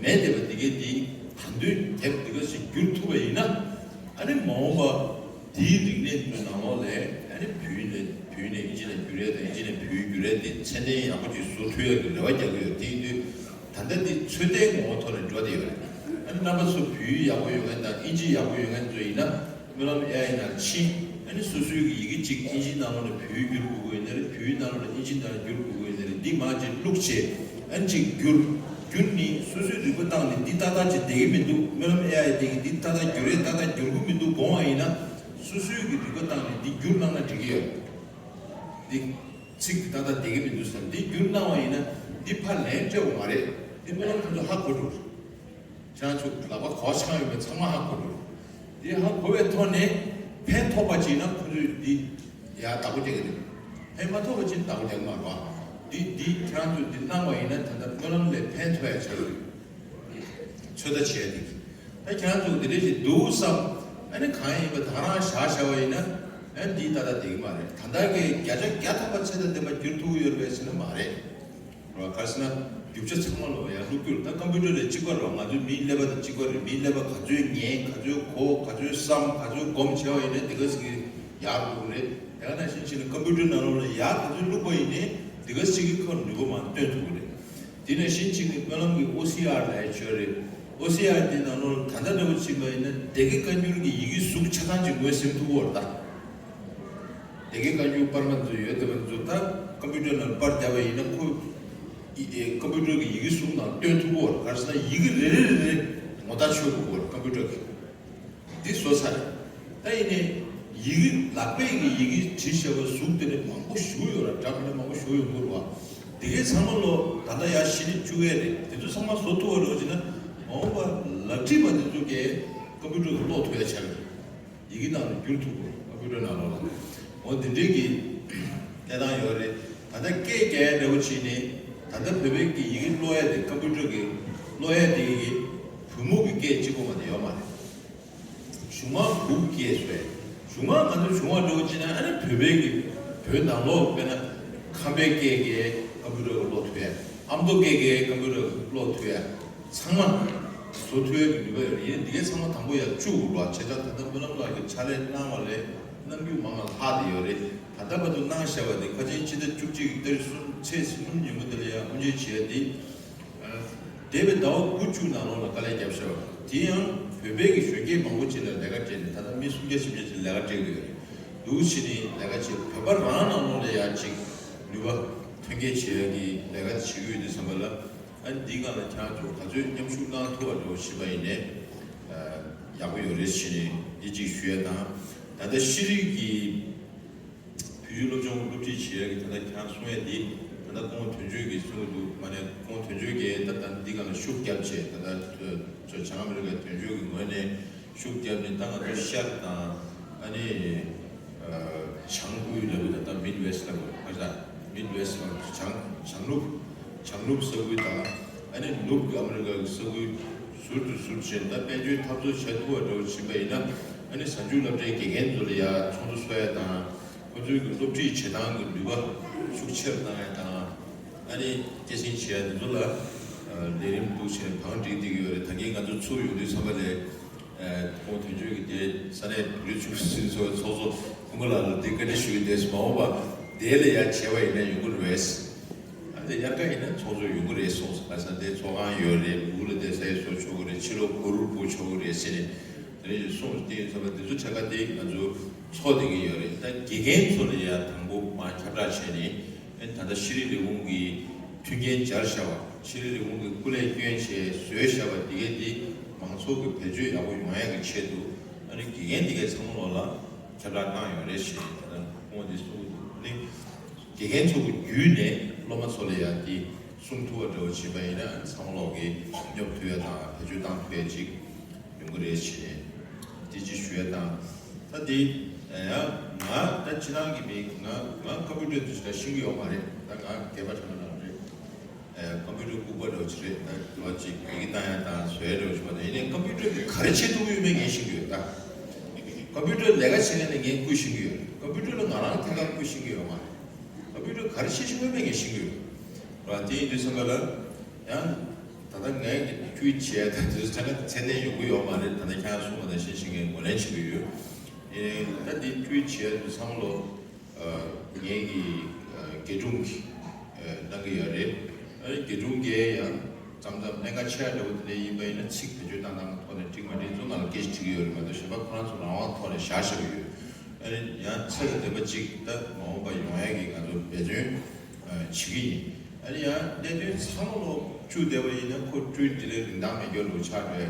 མེད་བསྡད་པ་འདི་གའི་འདི་ད་དུང་དེབ་འདི་ག་ཞིག་བསྒྱུར་ཐུབ་པ་ཡིན་ན་ཨ་ནི་མ་འོངས་པ། དེའི་རིག་གནས་ཀྱི་ནང་ལོགས་ལས་ཨ་ནི་བོད་ཡིག་ནས་བོད་ཡིག་ནས་ཨིན་ཇི་ནང་བསྒྱུར་ཡས་དང་ཨིན་ཇི་ནས་བོད་ཡིག་བསྒྱུར་ཡས་དེ་ཚད་ལྡན་ཡག་པོ་ཅིག་བཟོ་ཐུབ་ཡས་ཀྱི་རེ་བ་རྒྱག་གི་ཡོད། དེ་ཡིན་དུས་ད་ལྟ་འདི་ཚོད་ལྟའི་ངོ་བོ་ཐོག་ནས་འགྲོ་བསྡད་ཡོད་རེད། ཨ་ནི་རྣམ་པ་ཚོ་བོད་ཡིག་ཡག་པོ་ཡོད་མཁན་དང་ཨིན་ཇི་ཡག་པོ་ཡོད་མཁན་ཚོ་ཡིན་ན་སྨོན་ལམ་ཨེ་ཨའི་ནང་ཕྱིན། ཨ་ནི་སོ་སོའི་གི་ཡི་གེ་གཅིག་ཨིན་ཇིའི་ནང་ལོགས་ནས་བོད་ཡིག་བསྒྱུར་དགོས་ཀྱི་ཡོད་ན་རེད། བོད་ཡིག་ནང་ལོགས་ནས་ཨིན་ཇིའི་ནང་བསྒྱུར་དགོས་ཀྱི་ཡོད་ན་རེད། འདི་མར་ཅིག་བླུགས་བྱས་ཨ་ནི་ཅིག་བསྒྱུར། བསྒྱུར་ནི་སོ་སོའི་རིག་པ་བཏང་ནས་འདི་ཏག་ཏག་ཅིག་བསྡད་ཀྱི་མི་འདུག་སྨོན་ལམ་ཨེ་ཨའི་དེ་གིས་འདི་ཏག་ཏག་བསྒྱུར་རེད། ཏག་ཏག་བསྒྱུར་གྱི་མི་འདུག་དགོངས་པ་ཡིན་ན་སོ་སོའི་གི་རིག་པ་བཏང་ནས་འདི་བསྒྱུར་གནང་ན་འགྲིག་གི་ཡོད། འདི་ཚིག་འདི་ཏག་ཏག་བསྡད་ཀྱི་མི་འདུག་ཟེར་འདི་བསྒྱུར་གནང་བ་ཡིན་ན་འདི་ཕར་ལན་སྤྲད་དགོས་མ་རེད། འདི་སྨོན་ལམ་ཁོང་ཚོ་ཧ་གོ་འགྲོ། ཁྱེད་རང་ཚོ་ལག་པ་གོག་ཆག་ཡོད་མེད་ཚང་མ་ཧ་གོ་འགྲོ། འདི་ཧ་གོ་བའི་ཐོག་ནས་ཕན་ཐོགས་པ་ཅིག་ན་ཁོ་ཚོས་འདི་ཡར་བདག་པོ་རྒྱག་གི་རེད། ཕན་མ་ཐོགས་པ་ཅིག་བདག་པོ་རྒྱག་གི་མ་རེད་བ། འདི་འདི་ཁྱེད་རང་ཚོས་འདི་གནང་བ་ཡིན་ན་ད་ལྟ་སྨོན་ལམ་ལས་ཕན་ཐོགས་ཡ་ཆགས་ཡོད། ཚོད་ལྟ་བྱས་འདུག་ད་ཁྱེད་རང་ཚོ་འདི་འདྲ་ཞིག་འདུག་བསམ། ཨ་ནི་གང་ཡིན་པ་ད་ག་རང་བཞག་བཞག་པ་ཡིན་ན། ཨ་ནི་འདི་ཏག་ཏག་བསྡད་ཀྱི་མ་རེད། ད་ལྟ་གི་བརྒྱ་ཆ་བརྒྱ་ཐམ་པ་ཚད་དང་ལྡན་པ་བསྒྱུར་ཐུབ་ཀྱི་ཡོད་རེད་པས་ཟེར་ན་མ་རེད། རོ་ག་རེ་ཟེར་ན་རྒྱུ་ཆ་ཚང་མ་ལོ་ཡང་བླུག་རྒྱུར་ད་ཀམ་པུ་ཊར་ལ་གཅིག་པ་རོ། ང་ཚོའི་མིའི་ཀླད་པ་དང་གཅིག་པ་རེད། མིའི་ཀླད་པ་ག་ཚོད་ཉན། ག་ཚོད་གོ། ག་ཚོད་བསམ། ག་ཚོད་སྒོམ་བྱས་པ་ཡིན་ན་དེ་ག་ཟིག་གི་ཡག་འགྲོ་གི་རེད། དེ་ག་ནང་བཞིན་བྱས་ན་ཀམ་པུ་ཊར་ནང་ལོགས་ལ་ཡག་ག་ཚོད་བླུགས་པ་ཡིན་ནའི་དེ་ག་ཟིག་གི་ཁོ་ནུས་པ་མར་བཏོན་ཐུབ་ཀྱི་རེད། དེ་ནང་བཞིན་གཅིག་ནི་སྨོན་ལམ་གྱི་ཨོ་སི་ཨར་ལབ་ཡ་ཅིག་ཡོད་རེད། ཨོ་སི་ཨར་དེ་ནང་ལོགས་ད་ལྟ་འདྲ་བོ་བྱས་པ་ཡིན་ན་སྡེ་དགེ་བཀའ་འགྱུར་གྱི་ཡི་གེ་གཟུགས་ཆ་ཚང་ཅིག་ངོས་ཟིན་ཐུབ་ཀྱི་ཡོད་རེད་ད། སྡེ་དགེ་བཀའ་འགྱུར་པར་མ་ཚོ་ཡོད་དེ་བ་ཚོ་ད་ཀམ་པུ་ཊར་ནང་པར་བརྒྱབ་པ་ཡིན་ན་ཁོ་ཨི་ཨེ་ཀམ་པུ་ཊར་གྱི་ཡི་གེ་གཟུགས་ནང་སྟོན་ཐུབ་ཀྱི་ཡོད་རེད། ག་རེ་ཟེར་ན་ཡི་གེ་རེ་རེ་རེ་རེ་ངོ་ཐག་ཆོད་དགོས་ཀྱི་ཡོད་རེད། ཀམ་པུ་ཊར་གྱིས། འདི་བཟོ་ཚར་རེད། ད་ཡིན་ནའི་ཡི་གེ་ལག་པས་ཀྱི་ཡི་གེ་བྲིས་བཞག་པ་གཟུགས་དེ་ནས་མང་པོ་ཞེ་པོ་ཡོད་ར། འདྲ་མི་འདྲ་མང་པོ་ཞེ་པོ་ཡོང་གི་རེད་བ། དེ་གའི་ཚང་མ་ལོ་ད་ལྟ་ཡར་ཕྱི་ནས་བཅུག་ཡས་རེད། དེ་ཚོ་ཚང་མ་བཟོ་ཐུབ་པ་རེད་བ་བྱས་ན་མ་འོངས་པ་ལག་བྲིས་པ་དེ་ཚོ་གས་ཀམ་པུ་ཊར་དུ་ཀློག་ཐུབ་ཡ་ཆགས་ཀྱི་རེད། ཡི་གེ་ནང་ལ་བསྒྱུར་ཐུབ་དགོས་ཀམ་པུ་ཊར་ནང་ལོགས་ལ། འོ་དེ་འདྲའི་གི་གནས་སྟངས་ཡོད་རེད། ད་ལྟ་སྐད་རྒྱག་ཡ་འདྲ་བོ་བྱས་ནས་ད་ལྟ་བོད་པའི་གི་ཡི་གེ་ཀློག་ཡ་དེ་ཀམ་པུ་ཊར་གི་ཀློག་ཡ་དེ་གི་བོད་མོ་གི་སྐད་གཅིག་པོ་མ་གཏོགས་ཡོད་མ་རེད། གཞུང་མང་གུག་སྐད་བཟོས། གཞུང་མང་ང་ཚོ་གཞུང་མང་འགྲོ་བྱས་ན་ཨ་ནི་བོད་པའི་གི་བོད་ནང་ལོགས་དཔེར་ན་ཁམས་པའི་སྐད་ཀྱི་ཀམ་པུ་ཊར་གི་ཀློག་ཐུབ་ཡ། ཨ་མདོ་སྐད་ཀྱི་ཀམ་པུ་ཊར་གི་ཀློག་ཐུབ་ཡ། ཚང་མ་བཟོ་ཐུབ་ཡ་གི་ནུས་པ་ཡོད་རེད། ཡིན་འདི་གའི་ཚང་མ་དང་པོ་ཡར་བཅུག་དགོས་རེད་བ། བྱས་ཙང་ད་ལྟ་སྨོན་ལམ་ལགས་ཀྱིས་ཕྱག་ལས་གནང་བ་ལས་གནང་རྒྱུ་མང་ང་ལྷག་བསྡད་ཡོད་རེད། ད་ལྟ་བར་དུ་གནང་བཞག་པ་དེ་ཁ་ཆེའི་ཕྱི་ཟླ་བཅུ་གཅིག་གི་ཏ་རིག་གསུམ་ཚེས་གསུམ་ཉིན་མོ་དེ་ལ་ཡང་དབུ་འབྱེད་བྱས་ཏེ། འདས་པའི་ཟླ་བ་དགུ་བཅུ་ནང་ལོགས་ལ་དཀའ་ལས་བརྒྱབ་ཤག་དེ་ཡང་བོད་པའི་གི་གཞོན་སྐྱེས་མང་པོ་ཅིག་ལ་ལས་ཀ་སྤྲད་ནས་ད་ལྟ་མི་སུམ་བརྒྱ་བཞི་བརྒྱ་ཅིག་ལས་ཀ་སྤྲད་ཀྱི་ཡོད་རེད། འདུག་བྱས་ནས་ལས་ཀ་བྱེད། བོད་པ་རང་ནང་ལོགས་ལ་ཡང་ཅིག་ནུས་པ་ཐོན་སྐྱེད་བྱེད་ཡ་གི་ལས་ཀ་བྱེད་ཀྱི་ཡོད་དུས་ཙམ་པ་ལ། ཨ་ནི་འདིའི་སྒང་ལ་ཁྱེད་རང་ཚོ་ག་ཚོད་མཉམ་ཞུགས་གནང་ཐུབ་པ་འདྲ་བོ་བྱས་པ་ཡིན་ནའི་ཡག་པོ་ཡོད་རེད་ཟེར་ནས་འདི་གཅིག་ཞུ་ཡ་དང་། ད་ལྟ་ཤེས་རིག་གི་བོད་ཡིག་སློབ་སྦྱོང་སློབ་ཁྲིད་བྱེད་ཡ་གི་ད་ལྟ་ཁྱེད་རང་གསུང་ཡ་འདི་ད་ལྟ་སྐུ་ངོ་དོན་གཅོད་ཀྱིས་གསུང་གི་འདུག་མ་ནས་སྐུ་ངོ་དོན་གཅོད་ཀྱིས་ད་ལྟ་འདི་སྒང་ལ་ཤུགས་བརྒྱབ་བྱས། ད་ལྟ་བྱང་ཨ་མི་རི་ཀའི་དོན་གཅོད་ཀྱི་ངོས་ནས་ཤུགས་བརྒྱབ་ནས་ད་ང་ཚོ་ཤར་དང་ཨ་ནི་བྱང་ཁུལ་ལབ་ཡོད། ད་ལྟ་མིཌ་ཝེ་སི་ཊི་ལབ་དགོས་ཁ་ཤས། མིཌ་ཝེ་སི་ཊི་ལབ་བྱང་བྱང་ནུབ། བྱང་ནུབ་ས་ཁུལ་དང་ཨ་ནི་ནུབ་ཨ་མི་རི་ཀ་གི་ས་ཁུལ་ཟུར་དུ་ཟུར་བྱས། ད་དཔལ་འབྱོར་འཐབ་རྩོད་བྱེད་ཐུབ་པ་འདྲ་བོ་ཕྱིན་པ་ཡིན་ན་ཨ་ནི་གཟའ་མཇུག་སློབ་གྲྭའི་དགེ་རྒན་ཚོ་ལ་ཡ་ཚོགས་འདུ་ཚོགས་ཡ་དང་། ཁོ་ཚོའི་གི་སློབ་ཁྲིད་བྱེད་སྟངས་ཀྱི་ནུས་པ་ཤུགས་ཆེ་རུ་བཏང་ཡ་དང་། ཨ་ནི་སྐྱེད་སྲིང་བྱེད་ཡ་འདི་ཚོ་ལ་ལས་རིམ་འདུག་བྱས་བང་སྒྲིག་བསྡད་ཀྱི་ཡོད་རེད། ད་གིན་ང་ཚོ་ཚུར་ཡོང་དུས་ཙམ་པ་ལས། ཁོང་དོན་གཅོད་ཀྱི་དེ་ས་གནས་བོད་རིགས་ཆོས་སྲིད་ཚོགས་ཚོགས་གཙོ་སྐུ་ངོ་ལགས་ལ་དེ་བཀའ་འདྲི་ཞུ་གི་འདུག་མ་འོངས་པ་དེ་ལས་ཡ་ཆེ་བ་ཡིན་ན་ཡོང་གི་རེད། ཨ་དེ་དབྱར་ཁ་ཡིན་ན་ཚོགས་གཙོ་ཡོང་གི་རེད་གསུངས་སོང་། ཁ་སང་དེ་ཚོགས་ཁང་ཡོད་རེད། སྦུག་ལ་དེ་ས་ཡི་བཟོ་ཆོག་གི་རེད། ཕྱི་ལོགས་གུར་སྤོ་ཆོག་གི་རེད་ཟེར་ནས་དེ་རེད་གསུངས། དེ་ཡིན་ཙང་དེ་ཚོ་ཆ་ག་དེ་ང་ཚོ་ཚོགས་བསྡད་ཀྱི་ཡོད་རེད། ད་དགེ་རྒན་ཚོ་ལ་ཡ་དང་པོ་མ་ཁྱབ་བསྒྲགས་བྱས་ནས། ཨ་ནི་ད་ལྟ་ཤེས་རིག་ལས་ཁུངས་ཀྱི་མཐུན་རྐྱེན་སྦྱར་བཞག་པ། ཤེས་རིག་ལས་ཁུངས་ཀྱི་སྐུ་ལས་བསྐྱོན་བྱས་བཟོས་བཞག་པ་འདི་གའི་འདི་མང་ཚོགས་ཀྱི་བེད་སྤྱོད་ཡག་པོ་ཡོང་ཡག་གི་ཆེད་དུ། ཨ་ནི་དགེ་རྒན་འདི་གའི་ཚང་མ་ལོག་ལ་ཁྱབ་བསྒྲགས་བཏང་ཡོད་རེད་ཞེས་ད་ལྟ་ཁོང་འདི་གསུངས་འདུག་ཨ་ནི་དགེ་རྒན་ཚོ་གི་བརྒྱུད་ནས་སློབ་མ་ཚོ་ལ་ཡང་འདི་གསུང་ཐུབ་པ་འདྲ་བོ་བྱས་པ་ཡིན་ན། ཨ་ནི་ཚང་མ་ལོག་གི་སྙོབ་ཐུབ་ཡ་དང་བེད་སྤྱོད་བཏང་ཐུབ་ཡ་ཅིག་ཡོང་གི་རེད་ཞེས་དེ་ཅིག་ཞུ་ཡ་དང་། ད་དེ་ཡང་ང་ད་ཕྱི་ནང་གི་མི་ང་ང་ཀམ་པུ་ཊར་དེ་ཞིག་ད་ཤེས་ཀྱི་ཡོད་མ་རེད། ད་ང་སྒེར་པ་དྲང་མོ་རང་རེད། ཀམ་པུ་ཊར་ལྐུགས་པ་འདྲ་བོ་ཅིག་རེད། ད་ལོ་གཅིག་ཡི་གེ་བཏང་ཡ་དང་བཟོ་ཡ་འདྲ་བོ་ཅིག་མ་གཏོགས། ཡིན་ནའི་ཀམ་པུ་ཊར་དེ་ག་རེ་བྱེད་ཐུབ་ཀྱི་ཡོད་མེད་ངས་ཤེས་ཀྱི་ཡོད། ད་ཀམ་པུ་ཊར་ལས་ཀ་བྱེད་མཁན་ལ་ངས་བསྐུལ་ཤེས་ཀྱི་ཡོད། ཀམ་པུ་ཊར་ལ་ང་རང་ཐད་ཀར་བསྐུལ་ཤེས་ཀྱི་ཡོད་མ་རེད། ཀམ་པུ་ཊར་ག་རེ་བྱེད་ཤེས་ཀྱི་ཡོད་མེད་ངས་ཤེས་ཀྱི་ཡོད། ར་དེ་ཡིན་དུས་ཙམ་པ་ལ་ཡང་། ད་ལྟ་ངས་ཀྱི་ཊུ་ཝིཊ་བྱས་ད་དུས་ཚང་མ་ཚད་ལྡན་ཡོང་གི་ཡོད་མ་རེད། ད་ལྟ་ཁྱེད་རང་གསུངས་པ་ནང་བཞིན་ཞིག་ངས་ངོས་ལེན་བྱེད་ཀྱི་ཡོད། ཨེ་ད་འདི་ཊུ་ཝིཊ་བྱས་དུས་ཚང་མ་ལོ་ངས་ཀྱི་དགེ་སྒྲུང་གི་གནང་གི་ཡོད་རེད། ཨ་ནི་དགེ་སྒྲུང་གི་ཡང་མཚམས་མཚམས་གནད་འགག་ཆེ་བ་འདྲ་བོ་དེ་འདྲ་ཡིན་པ་ཡིན་ན་ཚིག་བེད་སྤྱོད་བཏང་སྟངས་ཐོག་ནས་འགྲིག་མ་འགྲིག་ཚོ་ནང་ལ་སྐད་ཆ་དྲི་གི་ཡོད་རེད་མ་གཏོགས་གཞན་པ་ཁོ་རང་ཚོ་རང་དབང་ཐོག་ནས་བཞག་བཞག་གི་ཡོད། ཨ་ནི་ཡང་ཚད་ལ་ལྡན་པ་ཅིག་ད་མ་འོངས་པ་ཡོང་ཡ་གི་ང་ཚོ་འབད་བརྩོན་བྱེད་ཀྱི་ཡིན། ཨ་ནི་ཡང་གནད་དོན་ཚང་མ་ལོག་བཅུག་བསྡད་པ་ཡིན་ན་ཁོ་ཊུ་ཝིཊ་དེ་ལས་རིན་ཐང་མེད་རྒྱུ་ལོ་ཆགས་འགྲོ་ཡ་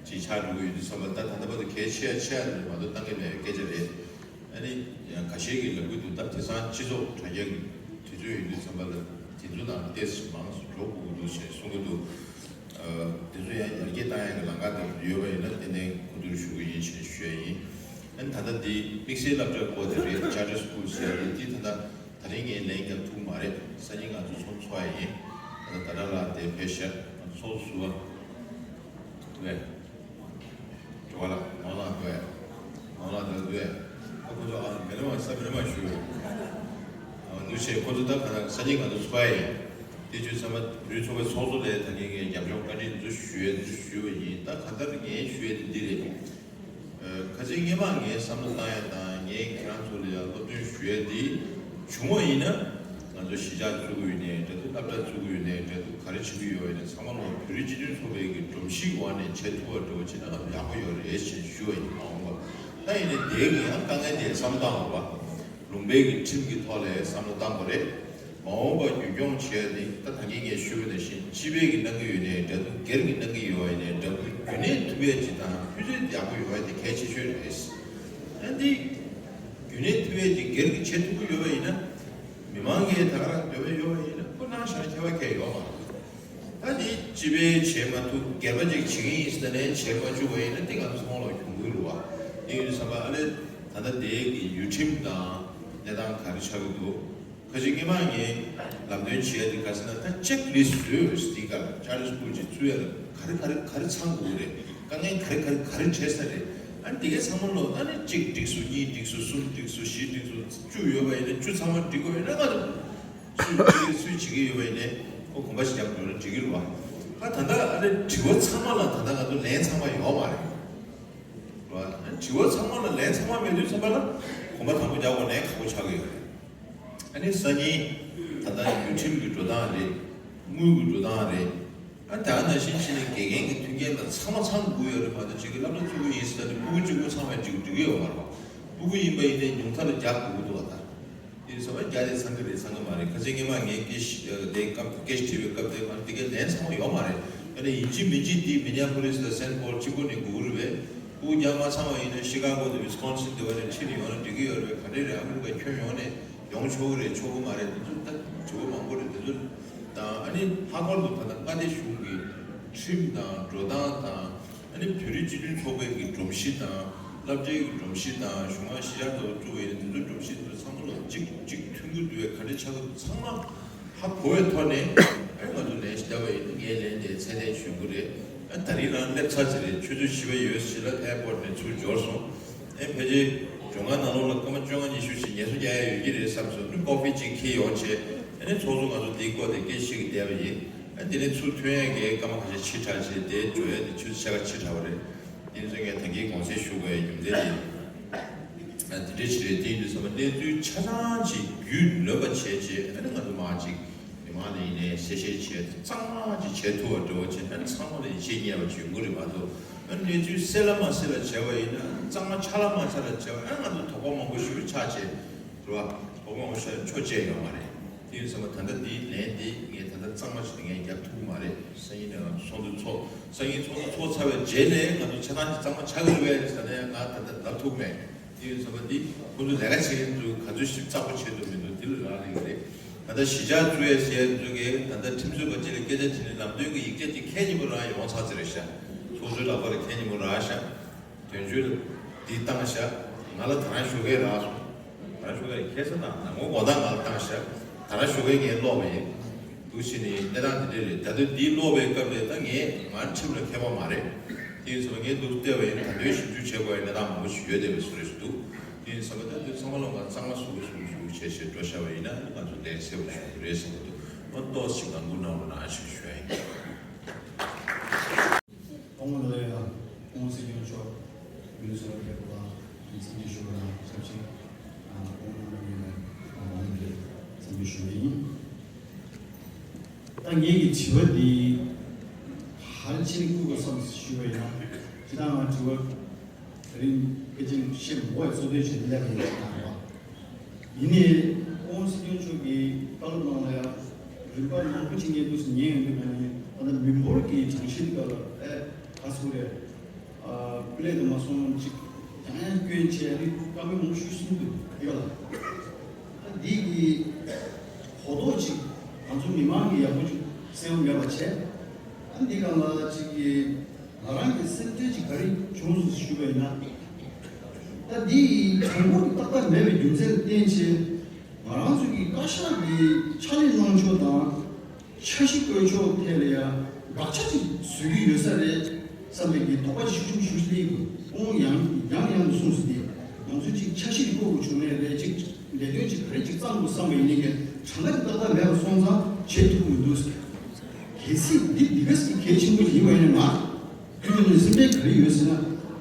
ཅིག་ཆགས་འགྲོ་གི་ཡོད་དུས་ཙམ་པ། ད་ད་ལྟ་བར་དུ་གལ་ཆེ་ཡ་ཆེ་ཡ་ལ་མ་གཏོགས་བཏང་གི་མེད་པའི་སྐད་ཆ་རེད། ཨ་ནི་ཡང་ཁ་ཤས་ཀྱིས་ལབ་ཀྱི་འདུག་ད་དེང་སང་སྤྱི་ཚོགས་དྲ་རྒྱ་གི་དུས་ཚོད་ཡིན་དུས་ཙམ་པ་ལ་དེ་ཚོ་ནང་ཏོག་ཙམ་མང་ཙམ་འགྲོ་དགོས་ཀྱི་འདུག་ཞེས་གསུང་གི་འདུག་དེ་ཚོ་ཡང་ཡར་རྒྱས་བཏང་ཡག་གི་ལམ་ཁ་དེ་ཡོད་པ་ཡིན་ན་ཏན་ཏན་གོ་བསྡུར་ཞུ་གི་ཡིན་ཞེས་ཞུ་ཡ་ཡིན། ཨ་ནི་ད་ལྟ་འདི་དམིགས་བསལ་སློབ་གྲྭ་སྐོར་དེ་རེད། Charter School ཟེར་ཡ་དེ་ད་ལྟ་ད་རིང་ངས་ལན་རྒྱབ་ཐུབ་མ་རེད། སང་ཉིན་ང་ཚོ་ཚོགས་འཚོགས་ཡ་ཡིན། ད་ལྟ་ཟླ་གྲགས་ལགས་དེ་ཕེབས་ཤག་ང་ཚོ་ཚོགས་ཟུར་པ་ཝེ། འགྲོ་བ་ལ་ནོར་ལ་འགྲོ་ཡ། ནོར་ལ་འགྲོ་འགྲོ་ཡ། ཁོ་ཁོ་ཚོ་ཨ་མི་ལ་མ་ས་མི་ལ་མ་ཞུ་ཡོད། ཨ་འདུ་བྱས་ཁོ་ཚོ་ད་ག་ན་སང་ཉིན་ང་ཚོ་ཚོགས་ཡ་ཡིན། དེ་བྱས་ཚང་མ་བོད་རིགས་ཚོགས་པའི་ཚོགས་གཙོ་ལས་ད་ངས་ངས་རྒྱབ་ལྗོངས་བཀའ་འདྲི་འདི་ཚོ་ཞུ་ཡ་འདི་ཚོ་ཞུས་པ་ཡིན། ད་གང་ལྟར་ངས་ཞུ་ཡ་འདི་འདི་རེད། ཨ་ཁ་སང་སྔོན་མ་ངས་བསམ་བློ་བཏང་ཡ་དང་ངས་ཁྱེད་རང་ཚོ་ལ་ཡང་སློབ་སྟོན་ཞུ་ཡ་འདི་བྱུང་བ་ཡིན་ན། ང་ཚོ་གཞིས་ཆགས་བཙུགས་ཡོད་ནའི་འདྲ་འདུག་སློབ་གྲྭ་བཙུགས་ཡོད་ནའི་འདྲ་འདུག་ག་རེ་བྱེད་ཀྱི་ཡོད་པ་ཡིན་ན་ཚང་མ་ལ་བོད་རིགས་སྤྱི་མཐུན་ཚོགས་པའི་གི་སྒྲོམ་གཞིའི་འོག་ནས་བྱེད་ཐུབ་པ་འདྲ་བོ་བྱེད་ན་ང་ཚོ་ཡག་པོ་ཡོད་རེད་ཅེས་ཞུ་བ་ཡིན། མ་འོངས་པ་ད་ཡིན་ནའི་དེའི་གི་ཡང་དཀའ་ངལ་དེ་བསམ་བློ་བཏང་དགོས་པ། ལུང་པའི་གི་ཁྲིམས་ཀྱི་ཐོག་ལ་བསམ་བློ་བཏང་དགོས་རེད། མ་འོངས་པ་རྒྱུན་སྐྱོང་བྱས་ཏེ་ད་ད་གིན་ངས་ཞུས་པ་ནང་བཞིན་སྤྱི་པའི་གི་གནང་གི་ཡོད་ནའི་འདྲ་འདུག་སྒེར་གྱི་གནང་གི་ཡོད་པ་ཡིན་ནའི་འདྲ་འདུག་རྒྱུན་གནས་ཐུབ་ཡས་ཅིག་དང་སྤུས་ཚད་ཡག་པོ་ཡོང་ཡས་དེ་གལ་ཆེ་ཤོས་རེད། ཨ་འདི་རྒྱུན་གནས་ཐུབ་ཡས་ཅིག་སྒེར་གྱི་བྱེད་ཐུབ་ཀྱི་ཡོད་པ་ཡིན་ན། མི་མང་གིས་ད་ག་རང་འདོད་པ་ཡོད་པ་ཡིན་ན་ཁོ་གནང་བཞག་ན་ཁྱད་པར་གང་ཡང་ཡོད་མ་རེད། ད་འདི་སྤྱི་པའི་བྱེད་མ་ཐུབ་སྒེར་པ་ཅིག་བྱེད་ཀྱི་ཡིན་ཟེར་ནས་བྱེད་མ་བཅུག་པ་ཡིན་ན་འདི་ང་ཚོ་ཚང་མ་ལ་གྱོང་གུན་རེད་པ། དེ་ཡིན་དུས་ཙམ་པ་ཨ་ལས་ད་ལྟ་འདི་གི་ཡུལ་ཁྲིམས་དང་གནས་སྟངས་ག་རེ་ཆགས་ཀྱི་འདུག་ཁ་ཅིག་སྔོན་མ་ངས་ལམ་སྟོན་བྱས་ཏེ་ག་ཟེར་ན་ད་ཅེག་ལི་སི་ཊི་བཟོས་ཡོད། སི་ཊི་ཀར་ཅར་ཊར་སི་ཀུལ་ཅིག་བཙུགས་ཡ་ལ་ག་རེ་ག་རེ་ག་རེ་ཚང་དགོས་རེད། དཀའ་ངལ་ག་རེ་ག་རེ་ག་རེ་འཕྲད་ས་རེད། ཨ་ནི་དེ་གའི་ཚང་མ་ལོ་ཨ་ནི་གཅིག་འགྲིག་སོང་། གཉིས་འགྲིག་སོང་། གསུམ་འགྲིག་སོང་། བཞི་འགྲིག་སོང་། བཅུ་ཡོད་པ་ཡིན་ན་བཅུ་ཚང་མ་འགྲིག་དགོས་ཡོད་ན་ང་ཚོ་སུས་བྱེད་ཀྱི་སུས་བྱེད་ཀྱི་ཡོད་པ་ཡིན་ནའི་ཁོ་གོམ་པ་ཞིག་རྒྱབ་འགྲོ་ན་འགྲིག་གི་རེད་བ། ཨ་ད་ལྟ་ཨ་ནི་དྲི་བ་ཚང་མ་ལ་ད་ལྟ་ང་ཚོ་ལན་ཚང་མ་ཡོད་མ་རེད་བ། ཨ་ནི་དྲི་བ་ཚང་མ་ལ་ལན་ཚང་མ་མེད་དུས་ཙམ་པ་ལ་གོམ་པ་དང་པོ་རྒྱག་དགོས་ནའི་ཁག་པོ་ཆགས་ཀྱི་ཡོད་རེད། ཨ་ནི་སང་ཉིན་ད་ལྟ་ཡུལ་ཁྲིམས་ཀྱི་འགྲོ་སྟངས་རེད། དངུལ་གྱི་འགྲོ་སྟངས་རེད། ཨ་ད་ནང་བཞིན་བྱས་ནས་དགེ་རྒན་གྱི་མཐུན་རྐྱེན་དང་ཚང་མ་ཚང་དགོས་ཡོད་རེད་མ་གཏོགས་ཅིག་གི་སློབ་གྲྭ་བཙུགས་ཀྱི་ཡིན་ཟེར་ནས་ཕྲུ་གུ་གཅིག་པུ་ཚང་བའི་འགྲིག་འགྲིག་གི་ཡོད་མ་རེད་བ། ཕྲུ་གུ་ཡིན་པ་ཡིན་ནའི་ཉུང་མཐའ་ལ་རྒྱག་དགོས་ཀྱི་འདུག་བ་ད། དེ་ཚོ་བརྒྱ་དེ་ཚང་གི་རེད་ཚང་གི་མ་རེད། ཁ་སང་སྔོན་མ་ངས་སྐད་ཆ་དེ་སྐབས་སྐད་ཆ་དྲིས་པའི་སྐབས་དེ་ང་དེ་གའི་ལན་ཚང་བ་ཡོད་མ་རེད། ཨ་ནི་ཡིན་གཅིག་མིན་གཅིག་འདི་མི་ནི་ཡ་པོ་ལིས་དང་སེན་ཕོལ་གཅིག་པོ་ནས་དགོས་ཀྱི་རེད་པས། ཕྲུ་གུ་རྒྱག་མ་ཚང་བ་ཡིན་ན་ཤི་ཀ་གོ་དང་ཝི་སི་ཀོན་སིན་དེ་བ་ནས་ཁྲིད་ནས་ཡོང་ན་འགྲིག་གི་ཡོད་རེད་པས། ག་འདྲས་རེད། ཨ་མི་རི་ཀ་ཁྱོན་ཡོངས་ནས་ཡོང་ཆོག་གི་རེད་ཆོག་གི་མ་རེད། དེ་ཚོ་ད་དྲི་བ་མང་པོ་རེད། དེ་ཚོ་དང་ཨ་ནི་ལྷག་པར་དུ་ད་ལྟ་མངའ་སྡེ་གཞུང་གི་ཁྲིམས་དང་འགྲོ་སྟངས་དང་། ཨ་ནི་བོད་རིགས་སྤྱི་མཐུན་ཚོགས་པའི་གི་སྒྲོམ་གཞི་དང་། སློབ་གྲྭའི་གི་སྒྲོམ་གཞི་དང་། གཞུང་མང་གཞིས་ཆགས་ཚོགས་པ་བཙུགས་པའི་དེ་ཚོའི་སྒྲོམ་གཞི་དེ་ཚོ་ཚང་མ་ལ་གཅིག་གཅིག་མཐུན་འགྱུར་འདུག་པའི་ག་འདྲ་ཆགས་ཀྱི་འདུག་ཚང་མ་ཧ་གོ་བའི་ཐོག་ནས་ཨ་ནི་ང་ཚོ་ལན་ཞིག་བརྒྱབ་པ་ཡིན་ན་ངས་ལན་དེ་ཚད་ལྡན་ཞུ་གི་རེད། ཨ་ད་རིང་རང་སླེབས་ཚར་ཟིན་རེད། ཆུ་ཚོད་བཞི་པ་ཡོལ་ཟིན་ལ་ཨེར་པོར་ཊི་ནས་ཚུར་འབྱོར་སོང་། ཨ་ཕལ་ཆེར་སྦྱོང་ཁང་ནང་ལོགས་ལ་སྐར་མ་བཅོ་ལྔ་ཉི་ཤུ་ཞིག་ངལ་གསོ་རྒྱག་ཡ་ཡོད་ཀྱི་རེད་བསམ་སོང་། ཨ་ནི་ཀོ་ཕི་གཅིག་འཁྱེར་ཡོང་བྱས་ཨ་ནི་ཚོགས་གཙོ་ང་ཚོ་འདིའི་སྐོར་དེ་སྐད་ཆ་བཤད་ཀྱི་བསྡད་པ་ཡིན། ཨ་དེ་ནས་ཚུར་ཐོན་ཡས་ཀྱི་སྐར་མ་ཁ་ཤས་ཕྱི་དྲགས་བྱས་ཏེ་འགྲོ་ཡས་དེ་ཆུ་ཚོད་ཕྱེད་ཀ་ཕྱི་དྲགས་པ་རེད། དེ་ཚོ་ངས་ད་གིན་དགོངས་སེལ་ཞུ་དགོས་ཡ་རྒྱུ་མཚན་དེ། ཨ་དེ་འདྲ་ཞིག་རེད། དེ་ཡིན་དུས་ཙམ་པ་གནས་ཚུལ་ཆ་ཚང་ཅིག་རྒྱུས་ལོན་པ་བྱས་བྱས་ཨ་ནི་ང་ཚོ་མར་ཅིག་མི་མང་ལ་ཡིན་ནའི་གསལ་བཤད་བྱས་ཏེ་གཙང་མ་ཅིག་བྱས་ཐུབ་པ་འདྲ་བོ་བྱས་ན་ཚང་མ་ལ་ཡིད་ཆེས་རྙེད་པ་ཅིག་ཡོང་གི་རེད་མ་གཏོགས། ཨ་ནི་གནས་ཚུལ་གསལ་ལ་མ་གསལ་ལ་བྱས་པ་ཡིན་ན་གཙང་མ་ཆ་ལ་མ་ཆ་ལ་བྱས་པ་ཡིན་ན་ང་ཚོ་དོགས་པ་མང་པོ་ཞེ་པོ་ཆགས་བྱས། རེད་བ། དོགས་པ་མང་པོ་ཞེ་པོ་ཆགས་བྱས་ཡོད་མ་རེད། དེ་ཡིན་ཙང་ད་ལྟ་འདིའི་ལན་འདི་ངས་ད་ལྟ་གཙང་མ་ཞིག་ངས་རྒྱབ་ཐུབ་ཀྱི་མ་རེད། སང་ཉིན་ནས་ཚོགས་འདུ་ཚོགས། སང་ཉིན་ཚོགས་འདུ་ཚོགས་ཚར་བའི་རྗེས་ནས་ང་ཚོ་ཆ་ཚང་གཅིག་གཙང་མ་ཆགས་ཀྱི་རེད་པས་ཟེར་ན་ཡང་ང་ད་ལྟ་ལབ་ཐུབ་མེད། དེ་ཡིན་ཙང་འདི་ཁོང་ཚོ་ལས་ཀ་བྱེད་མཁན་ཚོ་ག་ཚོད་ཞིབ་ཚགས་པོ་བྱེད་ཐུབ་མི་འདུག་འདི་ལ་རག་ལས་ཀྱི་རེད། ད་ལྟ་གཞིས་ཆགས་བཙུགས་ཡས་ཟེར་ཡས་ཚོ་གིས་ད་ལྟ་ཁྲིམས་རྩོད་པ་ཅིག་ལ་སྐད་ཆ་དྲིས་ནས་ལམ་སྟོན་གྱི་ཡིག་ཆ་ཅིག་ཁྱེད་གཉིས་པོ་རང་ཡོང་ཚར་ཚར་རེད་ཤག་ཚོགས་གཙོའི་ལག་པ་ལ་ཁྱེད་གཉིས་པོ་རག་ཤག་དོན་གཅོད་ལ་འདི་བཏང་ཤག་ང་ལ་ད་རང་ཞོགས་ཀས་རག་སོང་། ད་རང་ཞོགས་ཀས་ཁ་སང་དང་ནང་མོ་དགོང་དག་ང་ལ་བཏང་ཤག་ད་རང་ཞོགས་ཀས་ངས་ཀློག་པ་ཡིན། འདུག་བྱས་ནས་གནས་སྟངས་འདི་འདྲ་རེད། ད་དུང་འདི་ཀློག་པའི་སྐབས་ལ་ད་ངས་ང་ཁྲིམས་ལ་མཁས་པ་མ་རེད། དེ་ཡིན་ཙང་ངས་འདུག་བལྟས་པ་ཡིན། ད་དུང་ཞིབ་འཇུག་བྱེད་དགོས་པའི་གནས་སྟངས་མང་པོ་ཞིག་ཡོད་བསྡད་པའི་བཟོ་འདྲ་ཞིག་འདུག་དེ་ཡིན་ཙང་ད་དུང་ཚང་མ་ལ་ང་གཙང་མ་བཟོ་དགོས་བཟོ་དགོས་བྱས་བྱས་འགྲོ་བཞག་པ་ཡིན་ན་ང་ཚོ་ལས་གསལ་པོ་ཞིག་རེད་བསམ་གྱི་འདུག་ཨ་ཏོག་ཙམ་ཞིག་ངང་སྒུག་གནང་རོགས་གནང་ཞེས་ཞུ་ཡ་ཡིན། ཨོ་ལ་ཡ། ཨོ་སྲིད་སྐྱོང་མཆོག་མི་ཚོགས་ཕེབས་པ་ལ་འཚམས་འདྲི་ཞུ་བ་དང་ཆབས་ཅིག་ཨོ་ལ་ཡ་ཨོ་ལ་ཡ་འཚམས་འདྲི་ཞུ་བ་ཡིན། ད་ངེད་ཀྱི་དྲི་བ་འདི་ཕལ་ཆེར་བསྐུལ་དགོས་བསམ་ཞུ་བ་ཡིན་ན། སྤྱིར་བཏང་ང་དྲི་བ་དེ་རིང་ཕལ་ཆེར་བཤད་མི་དགོས་པའི་གཙོ་དོན་བྱས་ནས་སླེབས་པ་ཡིན་ན་རེད་བ། ཡིན་ནའི་ཨོ་སྲིད་སྐྱོང་མཆོག་གིས་བཀའ་སློབ་ནང་ལ་ཡང་རིམ་པ་མང་པོ་ཅིག་ངས་འདུག་སེ་ཉན་ཡོང་དུས་ནང་ནས་ད་ལྟ་མི་འབོར་གྱི་གྲངས་གཤིས་འདི་ག་ལ་ཨེ་ག་ཚོད་རེད། ཨ་སྐུ་ལས་དུ་མ་སོང་ཅིག་ཡང་ཡང་སྐྱོན་བྱས་རིགས་བཀའ་མོལ་མང་པོ་ཞུས་སོང་འདུག་འདི་ག་ལ། ཨ་འདི་གི་གོ་རྟོགས་ཅིག་ང་ཚོ་མི་མང་གིས་ཡག་པོ་ཅིག་གསལ་པོ་མེད་པ་བྱས། ཨ་ འདི་སྒང་ལ་ཅིག་གི་ང་རང་གི་སེམས་ཁྲལ་ཅིག་ག་རེ་བྱུང་སོང་ཞུས་པ་ཡིན་ན། ད་འདི་གྲངས་འབོར་གྱི་ཏག་ཏག་མེད་པའི་རྒྱུ་མཚན་ལ་བརྟེན་བྱས། ང་རང་ཚོ་གི་བཀའ་ཤག་གི་ཕྱག་ལས་གནང་ཕྱོགས་དང་། འཆར་གཞི་བཀོད་ཕྱོགས་ཐད་ལ་ཡང་དགག་བྱ་ཅིག་བཟོ་གི་ཡོད་ས་རེད་བསམ་པའི་གི་དོགས་པ་ཞིག་ཤུགས་ཆེན་པོ་ཞིག་སླེབས་ཡོད། ཁོང་ཡང་ཡང་ཡང་དུ་གསུངས་ཟིན་ཏེ། ང་ཚོས་ཅིག་འཆར་གཞི་འདི་བཀོད་དགོས་བྱུང་ནའི་རེད། ཅིག་ལས་དོན་ཅིག་ག་རེ་ཅིག་བརྩམ་དགོས་བསམ་པ་ཡིན་ནའི་གི་གྲངས་ཀ་ཅིག་ཏག་ཏག་མེད་པ་སོང་ཙང་བྱེད་ཐུབ་ཀྱི་མི་འདུག་ཟེར། གལ་སྲིད་འདི་འདི་ག་ཟིག་གལ་ཆེན་པོ་ཞིག་ཡིན་པ་ཡིན་ན། ང་ཁྱོད་ཚོ་ནས་སེམས་ཁྲལ་ག་རེ་ཡོད་ཟེར་ན།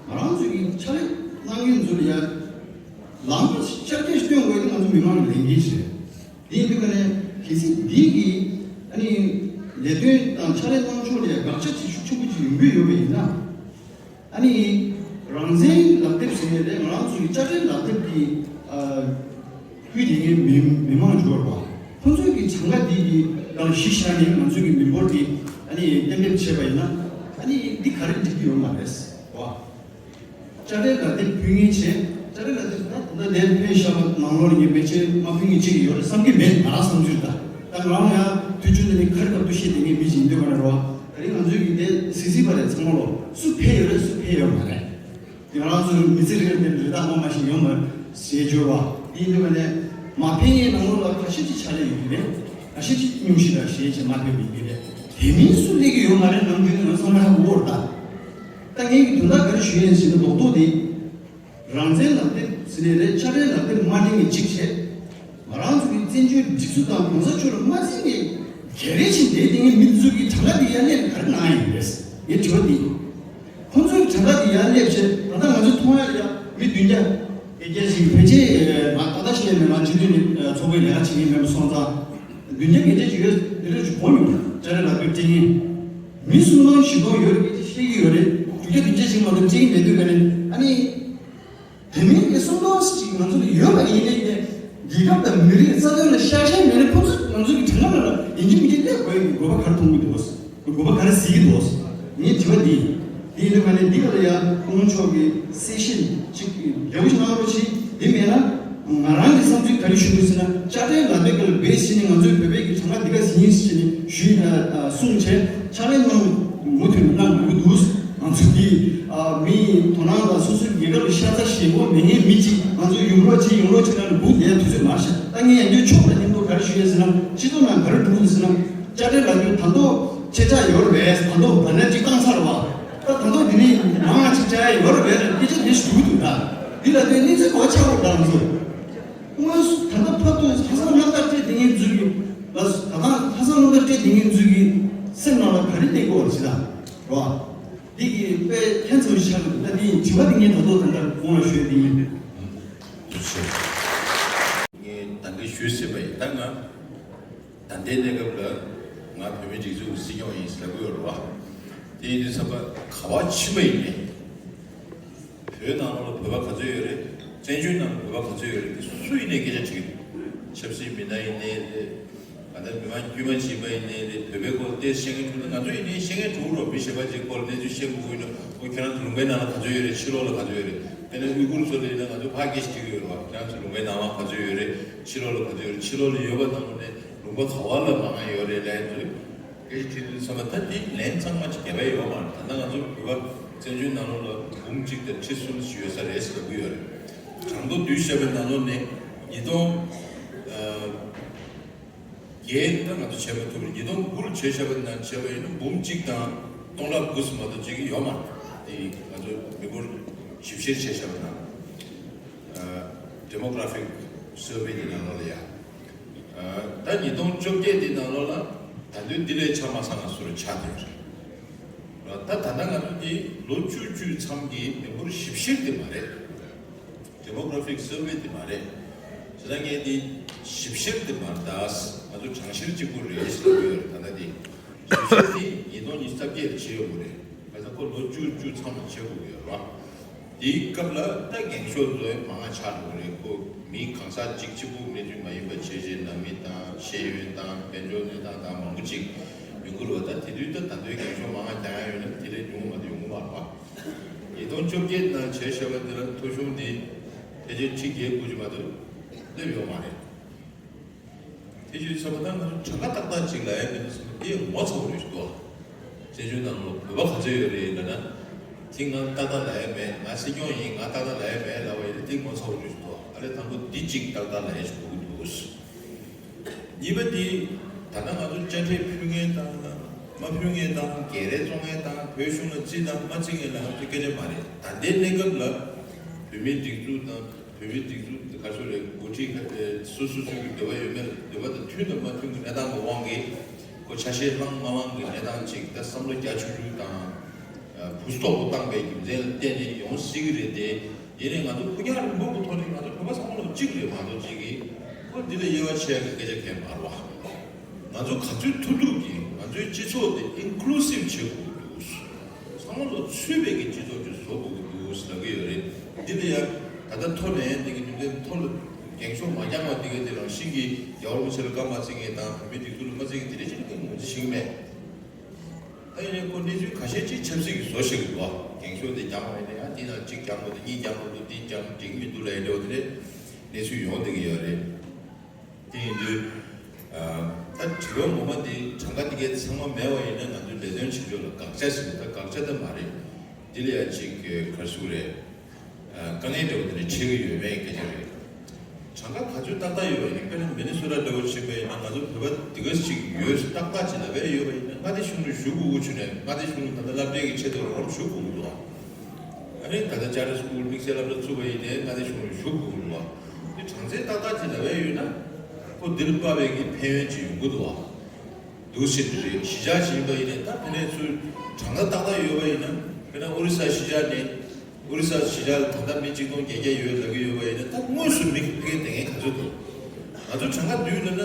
ང་རང་ཚོ་གི་ཕྱག་ལས་གནང་མཁན་ཚོ་ལ་ཡ་ལམ་ཤར་སྐྱོད་སྟོན་དགོས་དེ་ང་ཚོ་མི་མང་གི་ལས་འགན་ཞིག་རེད། དེ་ཡིན་དུས་ཀ་ནས་གལ་སྲིད་འདི་གི་ཨ་ནི་ལས་དོན་དང་ཕྱག་ལས་གནང་ཕྱོགས་ལ་ཡ་དགག་བྱ་ཅིག་ཤུགས་ཆེན་པོ་ཅིག་ཡོང་གི་ཡོད་པ་ཡིན་ན། ཨ་ནི་རང་བཙན་ལག་དེབ་ཟེར་ནས་རེད། ང་རང་ཚོ་གི་དཔྱ་ཁྲལ་ལག་དེབ་ཀྱི་ཨ་ཕུལ་དེ་ངའི་མི་མི་མང་འབྱོར་བ། ཁོང་ཚོས་ཀྱི་གྲངས་ཀ་འདི་གི་སྒང་གཞི་བཞག་ནས་ང་ཚོའི་གི་མི་འབོར་འདི་ཨ་ནི་གཏན་འབེབས་བྱས་པ་ཡིན་ན། ཨ་ནི་འདི་ག་རེ་འགྲིག་གི་ཡོད་མ་རེད་བ། དཔྱ་ཁྲལ་ལག་དེབ་ཕུལ་མཁན་བྱས། དཔྱ་ཁྲལ་ལག་དེབ་ད་ད་ལྟ་ནས་ཕུལ་བཞག་པ་ནང་ལོགས་ནས་ངས་མེད་ཆེ་མ་ཕུལ་མཁན་གཅིག་ཡོད་རེད་བསམ་གྱི་མེད། ང་རང་བསམ་ཚུལ་ད། ད་ང་རང་ཡང་དུས་རྒྱུན་དུ་ནས་ཁ་རི་ཁ་ཐུག་བཤད་དེ་ངས་མི་ཞིག་ཡིན་འདོད་པ་རེད་བ། ད་རིང་ང་ཚོའི་གི་དེ་སི་སི་པ་རེད། ཚང་མ་ལོ་སུ་ཕེ་ཡོད་རེད། སུ་ཕེ་ཡོད་མ་རེད། དེ་ང་རང་ཚོའི་མི་ཚེ་རིང་ལ་དེ་རི་དྭགས་ངོ་མ་ཞིག་ཡོང་བར་ཞེས་བརྗོད་པ། དེ་ཡིན་དུས་ནས་མ་ཕན་ཡས་ནང་ལོགས་ལ་ཁ་ཤས་ཀྱི་ཕྱག་ལས་ཡོད་ཀྱི་རེད། ཁ་ཤས་ཀྱི་སྙུང་གཞི་དང་ཞེས་བྱས་མ་ཕན་པ་ཡོད་ཀྱི་རེད། དེ་མིན་སུ་སླེབས་ཀྱི་ཡོད་མ་རེད། ནམ་རྒྱུན་ནས་བསམ་བློ་ཧ་གོ་བོར་ད། ད་ངས་ཀྱི་དོན་དག་ག་རེ་ཞུ་ཡས་ཟེར་ན་རྡོག་རྡོག་དེ། རང་བཙན་ལག་དེབ་ཟེར་ནས་རེད། དཔྱ་ཁྲལ་ལག་དེབ་མ་འགྲིག་ནས་གཅིག་བྱས། ང་རང་ཚོ་གི་བཙན་བྱོལ་སྒྲིག་འཛུགས་དང་གོང་ས་མཆོག་ལ་མ་བརྩི་ནས་རྒྱལ་རེ་ཆེ་འདས་དེ་ངས་མི་ཚོ་གི་གྲངས་ཀ་དེ་ཡར་སླེབས་ག་རེ་གནང་ཡ་ཡིན་པས་ངའི་དྲི་བ་འདི་ཡིན། ཁོང་ཚོའི་གྲངས་ཀ་དེ་ཡར་སླེབས་བྱས་ད་ལྟ་ང་ཚོ་མཐོང་ཡ་ལ་ཡ་མི་བདུན་བརྒྱ་བརྒྱད་བརྒྱ་ཞིག་ཕལ་ཆེར་ང་ད་ལྟ་བཤད་ཡ་མེད། ང་སྤྱི་འཐུས་ནས་ཚོགས་པའི་ལས་ཀ་བྱེད་མཁན་མེད་པ་སོང་ཙང་བདུན་བརྒྱ་བརྒྱད་བརྒྱ་ཞིག་ཡོད། དེ་འདྲ་ཞིག་གོ་མྱོང་། དཔྱ་ཁྲལ་ལག་དེབ་སྤྲད་མཁན་མི་སུམ་སྟོང་བཞི་སྟོང་ཡོད་རེད། སྐད་ཆ་བཤད་ཀྱི་ཡོད་རེད། དྲུག་བརྒྱ་བདུན་བརྒྱ་ཞིག་མ་གཏོགས་སྤྲད་ཀྱི་མེད་དུས་ཀ་ནས་ཨ་ནི། དེ་མིན་གྱི་སུམ་སྟོང་ཞིག་ང་ཚོ་ལ་ཡོད་པ་ཡིན་ནའི་ཀྱི་རྒྱལ་ཁབ་དང་མི་རིགས་རྩ་དོན་ལ་ཤ་ཞེན་མེད་ན་ཁོང་ཚོ་ང་ཚོ་གི་དྲན་ཁ་ལ་ཡིན་གཅིག་མིན་གཅིག་སླེབས་དགོས་ཀྱི་དགོས་པ་ག་རེ་མཐོང་གི་འདུག་དགོས་པ་ག་རེ་གཟིགས་ཀྱི་འདུག་ངའི་དྲི་བ་འདི་ཡིན། དེ་ཡིན་དུས་ཀ་ནས་འདི་ག་ལ་ཡ་སྐུ་ངོ་མཆོག་གི་གསལ་བཤད་ཅིག་ཡག་པོ་ཞིག་གནང་རོགས་གྱིས། དེ་མེད་ན་ང་རང་གི་བསམ་ཚུལ་ག་རེ་ཞུ་དགོས་ཟེར་ན། དཔྱ་ཁྲལ་ལག་དེབ་ཀྱི་བེད་སྤྱད་ནས་ང་ཚོའི་བོད་པའི་གི་གྲངས་ཀ་འདི་ག་ཟིན་ཡིན་ཟེར་ནས་ཞུས་ན་གསུངས་བྱས་ཕྱག་ལས་གནང་མུ་མཐུད་ནས་གནང་དགོས་ཀྱི་འདུག་ང་ཚོ་འདི་ཨ་མི་དོ་སྣང་དང་སོ་སོའི་རྒྱལ་ཁབ་ལ་ཤ་ཚ་ཞེ་པོ་མེད་མཁན་མི་གཅིག་ང་ཚོ་ཡོང་རོགས་བྱེད་ཡོང་རོགས་བྱེད་ལབ་ནས་སྒུག་བསྡད་དུས་ཚོད་མ་ཤར། ད་ངས་ཡང་བསྐྱར་ཕྱོགས་དང་མཉམ་དུ་ག་རེ་ཞུ་ཡས་ཟེར་ན། སྤྱི་ཚོགས་ནང་ག་རེ་འགྲོ་གི་འདུག་ཟེར་ན། དཔྱ་ཁྲལ་ལག་དེབ་ད་དུང་ཆད་ཆག་ཡོད་རེད་པས། ད་དུང་ད་ནས་གཅིག་བཏང་ཚར་བ། ད་ད་དུང་འདི་ནས་མང་ང་གཅིག་བཅག་ཡས་ཡོད་རེད་པས་སྐད་ཆ་དེ་ཞུ་གི་འདུག་ད་འདི་ལ་དེ་གནས་ཚུལ་གོ་ཆག་པོ་འདྲ་མི་འདུག་དངོས་སུ་ད་ལྟ་ཕར་ཚུར་ལྷག་བསམ་རྣམ་དག་སྤྲད་བསྡད་མཁན་ཚོ་གི་ལ་ད་ལྟ་ལྷག་བསམ་རྣམ་དག་སྤྲད་བསྡད་མཁན་ཚོ་གི་སེམས་ནང་ལ་ག་རེ་གནས་དགོས་པ་རེད་ཟེར་ད་རོ། འདི་གི་དཔེ་ཕན་ཚུན་ཆགས་འདུག་ད་འདི་དྲི་བ་འདི་ངས་ད་དུང་ད་ལྟ་ཁོང་ལ་ཞུས་འདི་ཡིན། ངས་ད་གིན་ཞུས་ཟིན་པ་ཡིན། ད་ང་ད་ལྟའི་གནས་སྐབས་ལ་ང་བོད་མིའི་སྒྲིག་འཛུགས་ཀྱི་སྲིད་སྐྱོང་ཡིན་ཟེར་གྱི་ཡོད་རེད་བ། དེ་ཡིན་དུས་ཙམ་པ་ག་པར་ཕྱིན་པ་ཡིན་ནའི། བོད་ནང་ལོགས་ལ་བོད་པ་ག་ཚོད་ཡོད་རེད། བཙན་བྱོལ་ནང་ལ་བོད་པ་ག་ཚོད་ཡོད་རེད། དེ་སུ་ཡིན་ནའི་སྐད་ཆ་དྲིས་ཀྱི་འདུག་ཆབ་སྲིད་མི་སྣ་ཡིན་ནའི་རེད། ང་ཚོ་མི་མང་དཀྱུས་མ་ཅིག་ཡིན་པ་ཡིན་ནའི་རེད། བོད་པའི་སྐོར་ཏོག་ཙམ་ཤེས་མཁན་བྱུང་ན་ང་ཚོ་ཡིན་ནའི་ཤེས་མཁན་འདུག་རོ། མི་གཞན་པ་ཅིག་སྐོར་གནས་ཚུལ་ཤེས་དགོས་ཀྱི་ཡོད་ན། ཨོ་ཁྱེད་རང་ཚོ་ལུང་པའི་ནང་ལ་ག་ཚོད་ཡོད་རེད། ཕྱི་ལོགས་ལ་ག་ཚོད་ཡོད་རེད། དཔེར་ན་ཨུ་གུར་ཚོ་ལ་ཡིན་ན་ང་ཚོ་ཕར་སྐད་ཆ་དྲིས་ཀྱི་ཡོད་རེད་བ། ཁྱེད་རང་ཚོ་ལུང་པའི་ནང་ལ་ག་ཚོད་ཡོད་རེད། ཕྱི་ལོགས་ལ་ག་ཚོད་ཡོད་རེད། ཕྱི་ལོགས་ལ་ཡོད་པ་ནང་ལོགས་ནས་ལུང་པ་ག་བ་ལ་མང་ང་ཡོད་རེད་ལབ་ཡ་ཚོ་སྐད་ཆ་དྲིས་དུས་ཙམ་པ་ད་དེ་ལན་ཚང་མ་ཅིག་རྒྱབ་ཡ་ཡོད་མ་རེད། ད་ལྟ་ང་ཚོ་བོད་པ་བཙན་བྱོལ་ནང་ལོགས་ལ་འབུམ་གཅིག་དང་ཁྲི་གསུམ་ཞིག་ཡོད་ས་རེད་ཟེར་གྱི་ཡོད་རེད། གྲངས་ཐོ་བསྡུས་བཞག་པའི་ནང་ལོགས་ནས་ཉིས་སྟོང་། ཨ། བརྒྱད་ད་ང་ཚོ་བྱེད་མ་ཐུབ་རེད། ཉིས་སྟོང་དགུ་ལ་བྱས་བཞག་པ་ན་བྱས་པ་ཡིན་ན་འབུམ་གཅིག་དང་སྟོང་ཕྲག་དགུ་ཙམ་མ་གཏོགས་བྱེད་ཀྱི་ཡོད་མ་རེད། དེ་ང་ཚོ་མི་འབོར་ཞིབ་བཤེར་བྱས་བཞག་པ་ན། ཨ། Demographic Survey དེ་ནང་ལོགས་ལ་ཡ། ཨ། ད་ཉིས་སྟོང་བཅོ་བརྒྱད་དེ་ནང་ལོགས་ལ་ད་དུང་འདི་ལས་ཆ་མ་ཚང་ང་ཚོ་ལ་ཆགས་བསྡད་ཡོད་རེད། ད་ད་ལྟ་ང་ཚོ་འདི་ལོ་བཅུ་བཅུ་མཚམས་ཀྱི་མི་འབོར་ཞིབ་བཤེར་དེ་མ་རེད། Demographic Survey དེ་མ་རེད། བྱས་ཙང་ངས་འདི་ཞིབ་བཤེར་དེ་མ་རེད། ད་ང་ཚོ་གྲངས་བཤེར་གཅིག་པུ་རེད་ཞེས་ལབ་ཡོད་རེད། ད་ལྟ་འདི་ཞིབ་བཤེར་འདི་ཉིས་སྟོང་ཉི་ཤུ་རྩ་བརྒྱད་ལ་བྱས་ཡོད་རེད། བྱས་ཙང་ཁོ་ལོ་བཅུ་བཅུ་མཚམས་ལ་བྱེད་དགོས་ཀྱི་ཡོད་རེད་བ། དེའི་སྐབས་ལ་ད་འགེངས་ཤོག་ཚོ་མང་ང་ཆགས་འགྲོ་གི་རེད། ཁོ་མི་གང་ཟག་གཅིག་གཅིག་པུ་གནས་ཚུལ་མ་ཡིན་པ་བྱས་རྗེས་ནང་མི་དང་ཤེས་ཡོན་དང་དཔལ་འབྱོར་གནས་སྟངས་དང་མང་པོ་ཅིག་ཡོང་གི་རེད་བ། ད་དེ་དུས་ད་ད་ལྟའི་འགེངས་ཤོག་མང་ང་རྒྱག་ཡ་ཡོད་ན་དེ་ལས་ཉུང་བ་མ་གཏོགས་ཡོང་གི་མ་རེད་བ། ཉིས་སྟོང་བཅོ་བརྒྱད་ནང་བྱས་བཞག་པ་འདི་ལ་ཐོ་གཞུང་འདི་ཕལ་ཆེར་ཁྲི་བརྒྱད་དགུ་ཅིག་མ་གཏོགས་སླེབས་ཡོད་མ་རེད། དེ་བྱས་ཙང་ད་ང་ཚོ་གྲངས་ཀ་ཏག་ཏག་ཅིག་ལབ་ཡ་མི་འདུག་བསམ་པ་དེ་ངོ་ཚ་པོ་རེད་ཤག་འདུག་བཙན་བྱོལ་ནང་ལ་བོད་པ་ག་ཚོད་ཡོད་རེད་ལབ་ན། དེ་ང་ཏག་ཏག་ལབ་ཡ་མེད། ང་སྲིད་སྐྱོང་ཡིན། ང་ཏག་ཏག་ལབ་ཡ་མེད་ལབ་པ་ཡིན་ན་དེ་ངོ་ཚ་པོ་ཞིག་འདུག་ཨ་ལས་དང་པོ་འདི་གཅིག་ཏག་ཏག་ལབ་ཡ་ཞིག་དགོས་ཀྱི་འདུག་གཉིས་པ་འདི། ད་ལྟ་ང་ཚོ་དཔྱ་ཁྲལ་ཕུལ་མཁན་དང་མ་ཕུལ་མཁན་དང་། སྒེར་རེ་བཙོང་མཁན་དང་། བོད་གཞུང་ལ་རྩིས་དང་མ་རྩིས་མཁན་ལ་ང་ཚོ་སྐད་ཆ་མ་རེད། ད་ལྟའི་གནས་སྐབས་ལ་བོད་མིའི་སྒྲིག་འཛུགས་དང་། བོད་མིའི་སྒྲིག་འཛུགས་དེ་ག་ཚོད་རེད། འགོ་ཁྲིད་ཁ་སོ་སོ་སོའི་གི་འདོད་པ་ཡོད་མེད་ལ། འདོད་པ་དང་མཐུན་དང་མ་མཐུན་གྱི་གནས་སྟངས་ཀྱི་དབང་གིས་ཁོ་ཆ་ཤས་བླངས་མ་བླངས་ཀྱི་གནས་སྟངས་ཅིག་ད་བསམ་བློ་རྒྱ་ཆུང་ཆུང་དང་། ཨ། བུ་སྟོབས་པོ་བཏང་པའི་རྒྱུ་མཚན་ལ་བརྟེན་ནས་ཡོང་སྲིད་ཀྱི་རེད་དེ། ཡིན་ནའི་ང་ཚོ་ཕུགས་རྒྱང་རིང་པོ་གི་ཐོག་ནས་ང་ཚོ་བོད་པ་ཚང་མ་ལ་གཅིག་རེད་མ་གཏོགས་གཅིག་གིས་ཁོ་འདི་ལ་དབྱེ་བ་ཕྱེ་ཡ་གི་སྐད་ཆ་གང་ཡང་མ་རེད་བ། ང་ཚོ་ག་ཚོད་ཐུབ་ཐུབ་ཀྱིས་ང་ཚོའི་སྤྱི་ཚོགས་དེ་ཨིན་ཀུ་ལུ་སིབ་བྱེད་དགོས་ཀྱི་འདུག་ཚང་མ་ལ་ཚུད་པའི་གི་སྤྱི་ཚོགས་ཅིག་བཟོ་དགོས་ཀྱི་འདུག་ལབ་ཀྱི་ཡོད་རེད། འདི་ལ་ཡ་ད་ལྟ་ཐོ་ནས་འདི་གི་རྒྱུ་མཚན་ཐོ་ལ་འགེངས་ཤོག་མ་རྒྱག་པ་འདི་གི་དེ་རང་བཞིན་གྱིས་རྒྱལ་བ་རིན་པོ་ཆེ་ལ་བཀའ་མ་བརྩི་མཁན་དང་། བོད་མིའི་སྒྲིག་འཛུགས་ལ་མ་བརྩི་མཁན་དེ་འདྲ་ཅིག་ལ་ངོས་འཛིན་བྱེད་ཀྱི་མེད། ད་ཡིན་ནའི་ཁོ་གནས་ཚུལ་ཁ་ཤས་ཅིག་ཆབ་སྲིད་ཀྱི་བཟོ་བཞག་གི་འདུག་བ། འགེངས་ཤོག་འདི་རྒྱག་པ་ཡིན་ན་ཡང་འདི་ནང་གཅིག་རྒྱག་དགོས་འདུག་གཉིས་རྒྱག་དགོས་འདུག་འདི་རྒྱག་འགྲིག་གི་མི་འདུག་ལབ་ཡ་འདྲ་བོ་དེ་འདྲའི་གནས་ཚུལ་ཡོང་བསྡད་ཀྱི་ཡོད་རེད། དེ་ཡིན་དུས། ཨ། ད་དྲི་བ་ངོ་མ་འདི་གྲངས་ཀ་འདི་གའི་ཚང་མ་མེད་པ་ཡིན་ན་ང་ཚོའི་ལས་དོན་བྱེད་ཕྱོགས་ལ་དགག་བྱ་ཟེར་ན་ད་དགག་བྱ་ད་མ་རེད། འདི་ལ་ཡ་གཅིག་ག་རེ་ཟེར་དགོས་རེད། ཨ། དཀའ་ངལ་འདྲ་བོ་དེ་འདྲ་འཕྲད་ཀྱི་ཡོད་པའི་སྐད་ཆ་རེད། གྲངས་ཀ་ག་ཚོད་ཏག་ཏག་ཡོད་པ་ཡིན་ན། དཔེར་ན་མི་ནི་སོ་ཊ་འདྲ་བོ་ཕྱིན་པ་ཡིན་ན། ང་ཚོ་བོད་པ་འདི་ག་ཅིག་ཡོད་ཏག་ཏག་ཅིག་ལབ་པ་ཡོད་པ་ཡིན་ན། མངའ་སྡེ་གཞུང་ལ་ཞུ་དགོས་ཀྱི་བྱུང་ནས། མངའ་སྡེ་གཞུང་ལ་ད་ལྟ་སློབ་གྲྭའི་གི་ཆེད་དུ་རོགས་རམ་ཞུ་དགོས་ཀྱི་འདུག་ཨ་ནི་ད་ལྟ་ཅར་ཊར་སི་ཀུལ་དམིགས་བསལ་སློབ་གྲྭ་བཙུགས་པ་ཡིན་ནའི་མངའ་སྡེ་གཞུང་ལ་ཞུ་དགོས་ཀྱི་འདུག་དེ་གྲངས་ཚད་ཏག་ཏག་ཅིག་ལབ་པ་ཡོད་ན་ཁོ་འདི་ལ་དཔག་པའི་གི་ཕན་ཡོན་ཅིག་ཡོང་གི་འདུག་བ། འདུག་སེ་འདི་རེད། གཞིས་ཆགས་ཤིག་ཡིན་པ་ཡིན་ནའི་ད་དེ་ནས་ཚུར་གྲངས་ཀ་ཏག་ཏག་ཡོད་པ་ཡིན་ན། དཔེར་ན་ཨོ་རི་ས་གཞིས་ཆགས་ནས། ཨོ་རི་ས་གཞིས་ཆགས་ལ་ད་ལྟ་མི་གཅིག་སྟོང་བརྒྱད་བརྒྱ་ཡོད་ལབ་ཀྱི་ཡོད་པ་ཡིན་ན། ད་དངོས་སུ་མི་ཕ་གིར་བསྡད་མཁན་ག་ཚོད་འདུག་ང་ཚོ་གྲངས་ཀ་བསྡུས་ན་ན།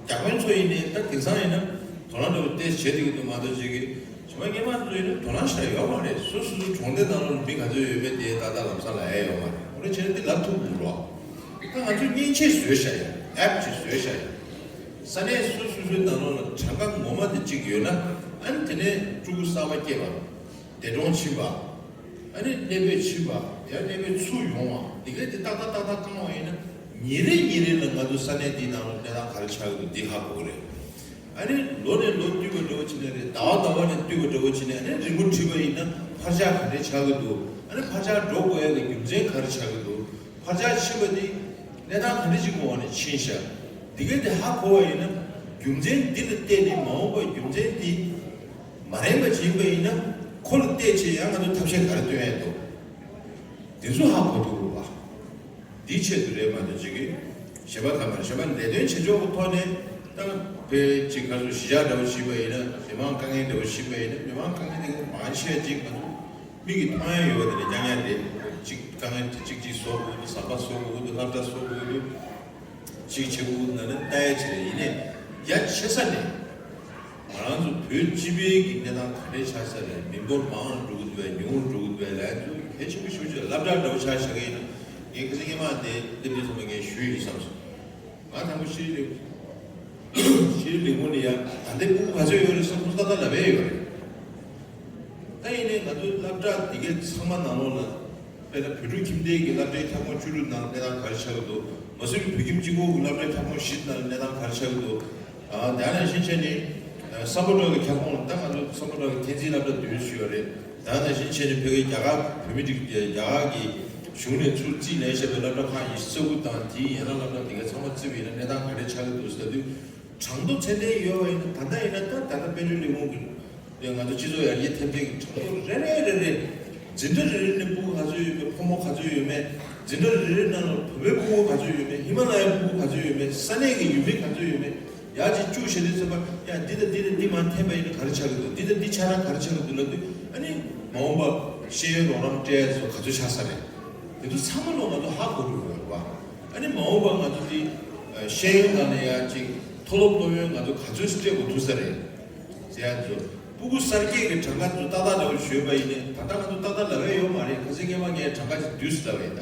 བརྒྱ་དཔོན་ཚོ་ཡིན་ནའི་ད་དེང་སང་ཡིན་ན་དོ་སྣང་འདྲ་བོ་ཏོག་ཙམ་བྱེད་བསྡད་ཀྱི་འདུག་མ་གཏོགས་གཅིག་གིས། གཞན་པ་སྔོན་མ་ཚོ་ཡིན་ན་དོ་སྣང་ཞེ་དྲག་ཡོད་མ་རེད། སོ་སོ་སོ་གྲོང་སྡེ་ནང་ལོགས་ལ་མི་ག་ཚོད་ཡོད་མེད་དེ་ཏག་ཏག་ལམ་སང་ལབ་ཡ་ཡོད་མ་རེད། འོ་ན་བྱས་ན་འདི་ལབ་ཐུབ་དགོས་རེད་བ། ད་ང་ཚོས་མཉེན་ཆས་བཟོས་བཞག་ཡ། ཨེབ་ཅིག་བཟོས་བཞག་ཡ། ས་གནས་སོ་སོ་སོའི་ནང་ལོགས་ལ་གྲངས་ཀ་ངོ་མ་དེ་གཅིག་ཡོད་ན། ཨ་ནི་དེ་ནས་ཕྲུ་གུ་གསར་པ་སྐྱེས་པ། འདས་གྲོངས་ཕྱིན་པ། ཨ་ནི་གནས་སྤོས་ཕྱིན་པ། ཡང་གནས་སྤོས་ཚུར་ཡོང་བ། འདི་གས་དེ་ཏག་ཏག་ཏག་ཏག་བསྐང་བ་ཡིན་ན། ཉིན་རེ་ཉིན་རེ་ལ་ང་ཚོ་ས་གནས་འདིའི་ནང་ལ་གནས་སྟངས་ག་རེ་ཆགས་ཀྱི་འདུག་འདི་ཧ་གོ་གི་རེད། ཨ་ནི་ལོ་ནས་ལོ་བསྟུད་པ་འདྲ་བོ་བྱས་ནས་རེད། ཟླ་བ་ཟླ་བ་ནས་བསྟུད་པ་འདྲ་བོ་བྱས་ནས། ཨ་ནི་རི་མོ་བྲིས་པ་ཡིན་ན་འཕར་ཆག་ག་འདྲས་ཆགས་ཀྱི་འདུག་ཨ་ནི་འཕར་ཆག་འགྲོ་དགོས་ཡ་གི་རྒྱུ་མཚན་ག་རེ་ཆགས་ཀྱི་འདུག་འཕར་ཆག་ཕྱིན་པ་དེ་གནས་སྟངས་ག་འདྲ་ཅིག་གི་འོག་ནས་ཕྱིན་ཤག་འདི་གས་དེ་ཧ་གོ་བ་ཡིན་ན། རྒྱུ་མཚན་འདི་ལ་བལྟས་ནས་མ་འོངས་པར་རྒྱུ་མཚན་འདི་མ་རན་པ་ཅིག་ཡིན་པ་ཡིན་ན། ཁོ་ལ་བལྟས་བྱས་ཡང་ང་ཚོ་ཐབས་ཤེས་ག་རེ་སྟོན་ཡ་འདུག་འདི་ཚོ་ཧ་གོ་ཐུབ་དགོས་པ། འདིའི་ཆེད་དུ་རེད་མ་གཏོགས་གཅིག་གིས། གཞན་པ་གང་མ་རེད། གཞན་པ་ལས་དོན་བྱེད་ཕྱོགས་ཀྱི་ཐོག་ནས་ད་དཔེ་གཅིག་ག་ཚོད་གཞིས་ཆགས་འདྲ་བོ་ཞིག་ཡིན་པ་ཡིན་ན། མི་མང་དཀའ་ངལ་འདྲ་བོ་ཞིག་ཡིན་པ་ཡིན་ན། མི་མང་དཀའ་ངལ་དེ་མང་ཆེ་ཅིག་ང་ཚོ་མིག་གིས་མཐོང་ཡ་ཡོད་པ་དེ་འདྲ་རྐྱང་རྐྱང་རེད། གཅིག་དཀའ་ངལ་དེ་གཅིག་གཅིག་བཟོ་དགོས་འདུག་ཟམ་པ་བཟོ་དགོས་འདུག་སློབ་གྲྭ་བཟོ་དགོས་འདུག་གཅིག་བྱེད་དགོས་འདུག་ན་ནི་ལྟ་ཡ་ཅིག་རེད། ཡིན་ནའི་རྒྱ་ཆེ་ས་ནས། ང་རང་ཚོ་བོད་སྤྱི་པའི་གི་གནས་སྟངས་ག་འདྲས་ཆགས་ས་རེད། མི་འབོར་མང་རུ་འགྲོ་གི་འདུག་པས། ཉུང་རུ་འགྲོ་གི་འདུག་པས་ལབ་ཡ་ཚོ་གལ་ཆེན་པོ་ཞེ་པོ་ཅིག་རེད། སློབ་གྲྭ་འདྲ་བོ་ཆ་བཞག་གི་ཡིན་ན། ངས་ཁ་སང་སྔོན་མ་དེ་འདི་འདྲས་ཚང་མ་ངས་ཞུས་ཡིན་བསམ་སོང་། ང་དང་པོ་ཤེས་རིག་ཤེས་རིག་ལས་ཁུངས་ནས་ཡང་ད་ལྟའི་སྤུ་གུ་ག་ཚོད་ཡོད་རེད་བསམ་ཚུལ་ཏག་ཏག་ལབ་པས་ཡོད་རེད། ད་ཡིན་ནའི་ང་ཚོའི་སློབ་གྲྭ་འདི་གའི་ཚང་མ་ནང་ལོགས་ལ། དཔེར་ན་བོད་ཕྲུག་ཁྱིམ་སྡེའི་གི་སློབ་གྲྭའི་ཁྱབ་ཁོངས་བཅུ་དྲུག་ནང་གནས་སྟངས་ག་རེ་ཆགས་ཀྱི་འདུག་མ་སུ་རི་བོད་ཁྱིམ་གཅིག་པོ་གི་སློབ་གྲྭའི་ཁྱབ་ཁོངས་བཞི་ནང་གནས་སྟངས་ག་རེ་ཆགས་ཀྱི་འདུག་ཨ། དེ་ནང་བཞིན་བྱས་ནས་སམ་བྷོ་ཊ་གི་ཁྱབ་ཁོངས་ལ། ད་ང་ཚོ་སམ་བྷོ་ཊ་གི་འཐེན་འཛིན་སློབ་གྲྭ་བདུན་ཞུས་པ་རེད། དེ་ནང་བཞིན་བྱས་ནས་ཕ་གིའི་རྒྱ་གར་བོད་མི་རིགས་རྒྱ་གར་གི་གཞུང་ནས་ཚུར་རྩིས་ལེན་བཞག་པའི་སློབ་གྲྭ་ཁག་ཉི་ཤུ་རྩ་དགུ་དང་། དེའི་ཡན་ལག་སློབ་གྲྭ་འདི་ག་ཚང་མ་བརྩིས་པ་ཡིན་ན་གནས་སྟངས་ག་རེ་ཆགས་ཀྱི་འདུག་ཟེར་དུས། གྲངས་ཐོ་ཚད་ལྡན་ཡོད་པ་ཡིན་ན། ད་ལྟ་ཡིན་ན་ད་ད་ལྟ་དཔལ་འབྱོར་ལས་ཁུངས་ཀྱི་ང་ཚོ་སྤྱི་ཚོགས་ཡར་རྒྱས་ཐེབས་ཆེན་གྱི་གྲངས་ཐོ་རེ་རེ་རེ་རེ། འཛིན་གྲྭ་རེ་རེ་ནས་སྤུ་གུ་ག་ཚོད་ཡོད་མེད། ཕོ་མོ་ག་ཚོད་ཡོད་མེད། འཛིན་གྲྭ་རེ་རེ་ནང་ལ་བོད་པའི་སྤུ་གུ་ག་ཚོད་ཡོད་མེད། ཧི་མ་ལ་ཡའི་སྤུ་གུ་ག་ཚོད་ཡོད་མེད། ས་གནས་ཀྱི་ཡུལ་མི་ག་ཚོད་ཡོད་མེད། ཡར་ཅིག་བཅུག་བྱས་དུས་ཙམ་པ། ཡ་འདི་དང་འདི་དང་འདི་མར་འཐེན་པ་ཡིན་ན་ག་རེ་ཆགས་ཀྱི་འདུག་འདི་དང་འདི་ཆགས་ན་ག་རེ་ཆགས་ཀྱི་འདུག་ལབ་དུས། ཨ་ནི་མ་འོངས་པ་ཤེས་ཡོན་རོགས་རམ་སྤྲད་ཡ་ཚོ་ག་ཚོད་ཆགས་ས་རེད། དེ་ཚོ་ཚང་མ་ལོ་ང་ཚོ་ཧ་གོ་དགོས་རེད་བ། ཨ་ནི་མ་འོངས་པ་ང་ཚོ་འདི་ཤེས་ཡོན་སྒང་ནས་ཡ་ཅིག་མཐོ་སློབ་སློབ་ཡོན་ང་ཚོ་ག་ཚོད་སྤྲད་དགོས་ཐུག་ས་རེད་ཟེར་ཡ་ཚོ། སྤུ་གུ་གསར་སྐྱེས་ཀྱི་གྲངས་ཀ་ཚོ་ཏག་ཏག་འདྲ་བོ་ཞུས་པ་ཡིན་ནའི། ད་ལྟ་ང་ཚོ་ཏག་ཏག་ལབ་ཡ་ཡོད་མ་རེད། ཁ་སང་སྔོན་མ་ངས་གྲངས་ཀ་ཅིག་བསྡུས་སུ་ལབ་པ་ཡིན་ད།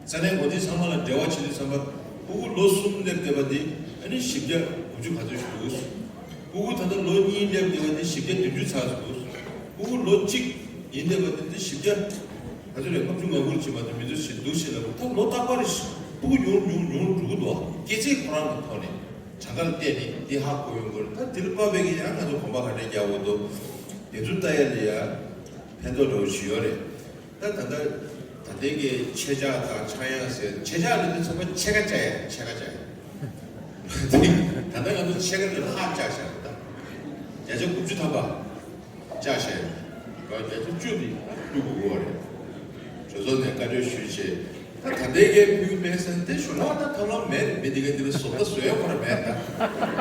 ས་གནས་འགོ་འཛིན་ཚང་མ་ལ་འབྲེལ་བ་བྱེད་དུས་ཙམ་པ། སྤུ་གུ་ལོ་གསུམ་སླེབས་བསྡད་པ་འདི་ཨ་ནི་བཞི་བརྒྱ་དགུ་བཅུ་ག་ཚོད་ཞིག་འདུག་སྤུ་གུ་ད་ལྟ་ལོ་གཉིས་སླེབས་བསྡད་པ་འདི་བཞི་བརྒྱ་བདུན་ཅུ་ཚར་ཞིག་འདུག་སྤུ་གུ་ལོ་གཅིག་ཡིན་བསྡད་པ་འདི་འདི་བཞི་བརྒྱ་ག་ཚོད་རེད། ལྔ་བཅུ་ང་དགུ་ཅིག་མ་གཏོགས་མི་འདུག་ཞེས་འདུག་ཞེས་ལབ་པ། ད་ལོ་རྟག་པར་རེ་བཞིན་སྤུ་གུ་ཉུང་ཉུང་ཉུང་འགྲོ་གི་འདུག་སྐྱེས་ཚེས་ཁོ་རང་གི་ཐོག་ནས། གྲངས་ཀ་ལ་བལྟས་ནས་འདི་ཧ་གོ་ཡོང་གི་རེད། ད་འདི་ལ་དཔག་པའི་གི་ཡང་ང་ཚོ་གོམ་པ་ག་འདྲ་རྒྱག་དགོས་འདུག་དེ་ཚོ་ལྟ་ཡ་ལ་ཡ་ཕན་ཐོགས་འདྲ་བོ་ཞིག་ཡོད་རེད། ད་ད་ལྟ་ད་ལྟའི་གི་ཕྱེད་ཕྱག་དང་ཕྱག་ཡང་ཟེར། ཕྱེད་ཕྱག་ལ་འདི་ཚང་མ་ཕྱེད་ཀ་བཅའ་ཡ། ཕྱེད་ཀ་བཅའ་ཡ། ད་ལྟ་ང་ཚོ་ཕྱེད་ཀ་ནས་ལྷག་བཅའ་བཞག་རེད། ད་བརྒྱ་ཆ་དགུ་བཅུ་ཐམ་པ་བཅའ་བཞག་ཡོད། བརྒྱ་ཆ་བཅུ་འདི་བླུག་དགོས་རེད། གྲོས་ཚོགས་ནས་བཀའ་འཁྲོལ་ཞུས་བྱས། ད་ད་ལྟའི་གི་ཕུལ་མེད་ཟེར་ན་དེ་ཞུ་ལག་ད་ཐབས་ལམ་མེད། མི་འདི་ག་འདི་ལ་བཟོ་ལྟ་བཟོ་ཡ་ཁོ་ར་མེད། ད་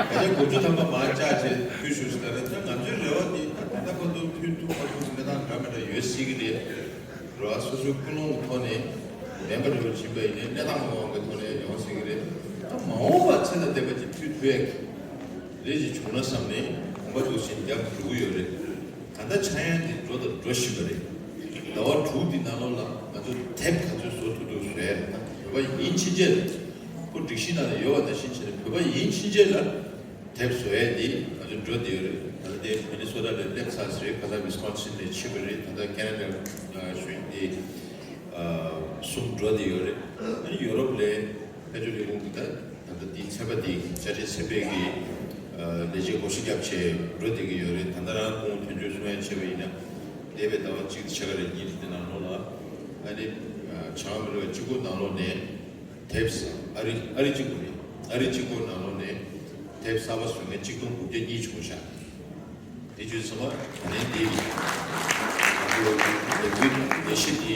བརྒྱ་ཆ་དགུ་བཅུ་ཐམ་པ་མར་བཅའ་བྱས་ཕུལ་ཞུ་ཟེར་ན། ད་ང་ཚོའི་རེ་བ་འདི་ད་ད་ལྟ་བར་དུ་ཕུལ་ཐུབ་མ་ཐུབ་ཀྱི་གནས་སྟངས་འདྲ་མི་འདྲ་ཡོད་སྲིད་ཀྱི་རེད། རེད་བ། སོ་སོའི་ཀུན་སློང་གི་ཐོག་ནས་མེད་པ་འདྲ་བོ་ཕྱིན་པ་ཡིན་ན་གནས་སྟངས་མ་འོངས་པའི་ཐོག་ནས་ཡོང་སྲིད་ཀྱི་རེད། ད་མ་འོངས་པ་ཚེ་དང་ལྡན་པ་ཅིག་ཕུལ་ཐུབ་ཡ་གི་རེ་ཞིག་བྱུང་ན་བསམ་ནས་གོམ་པ་འདུག་སེ་རྒྱབ་འགྲོ་གི་ཡོད་རེད། ད་ལྟ་ཆག་ཡང་དེ་འགྲོ་དང་འགྲོ་བཞིན་པ་རེད། ཟླ་བ་དྲུག་འདི་ནང་ལོགས་ལ་ང་ཚོ་དེབ་ག་ཚོད་བཟོ་ཐུབ་ཐུབ་བཟོ་ཡ་རེད། ད་བོད་པ་ཡིན་ཕྱིན་ཆད་ལ་ཁོ་སྒྲིག་གཞི་ནང་ལ་ཡོད་པ་ནང་བཞིན་བྱས་ནས་བོད་པ་ཡིན་ཕྱིན་ཆད་ལ་དེབ་བཟོ་ཡ་འདི་ང་ཚོ་འགྲོ་བསྡད་ཡོད་རེད། ད་ལྟ་དེ་མི་ནི་སོ་ཊ་ལ་སླེབས་ཚར་ཟིན་རེད། ཁ་སང་ཝི་སི་ཀོན་སིན་ནས་ཕྱིན་པ་རེད། ད་ལྟ་ཁེ་ན་ཌ་ཞུ་ཡིན་འདི་གསུམ་འགྲོ་བསྡད་ཡོད་རེད། ཨ་ནི་ཡོ་རོབ་ལ་དཔལ་འབྱོར་ལས་ཁུངས་ཀྱི་ད་ད་ལྟ་དེའི་ཚན་པ་དེ་དཔྱ་ཁྲལ་ཚན་པའི་གི་ལས་བྱེད་བགོ་བཤའ་བརྒྱབ་བྱས་འགྲོ་བསྡད་ཀྱི་ཡོད་རེད། ད་ལྟ་རང་ཁོང་དོན་གཅོད་གསུང་ཡ་བྱས་པ་ཡིན་ན་འདས་པའི་ཟླ་བ་གཅིག་ཕྱེད་ཀ་རེ་གཉིས་རེ་དེ་ནང་ལོགས་ལ་ཨ་ནི་བྱ་བ་མི་ལོ་བ་གཅིག་པོ་ནང་ལོགས་ནས། དེབ་ཨ་རི་ཨ་རི་གཅིག་པོ་རེད། ཨ་རི་གཅིག་པོ་ནང་ལོགས་ནས་དེབ་གསར་པ་བཟོ་མཁན་གཅིག་སྟོང་དགུ་བརྒྱ་གཉིས་བྱུང་ཤག་དེ་བརྗོད་ཚང་མ་ད་ནས་འདི་ལས་འགུལ་ལས་གཞི་འདི་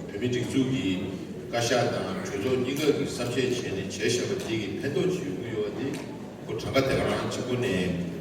བོད་མི་སྒྲིག་འཛུགས་ཀྱི་བཀའ་ཤག་དང་གྲོས་ཚོགས་གཉིས་ཀ་གི་བསམ་ཤེས་བྱས་ནས་བྱས་བཞག་པ་དེ་གི་ཕན་ཐོགས་ཅིག་ཡོང་གི་ཡོད་པ་དེ་ཁོ་གྲངས་ཀ་དེ་ག་རང་གཅིག་པོ་ནས།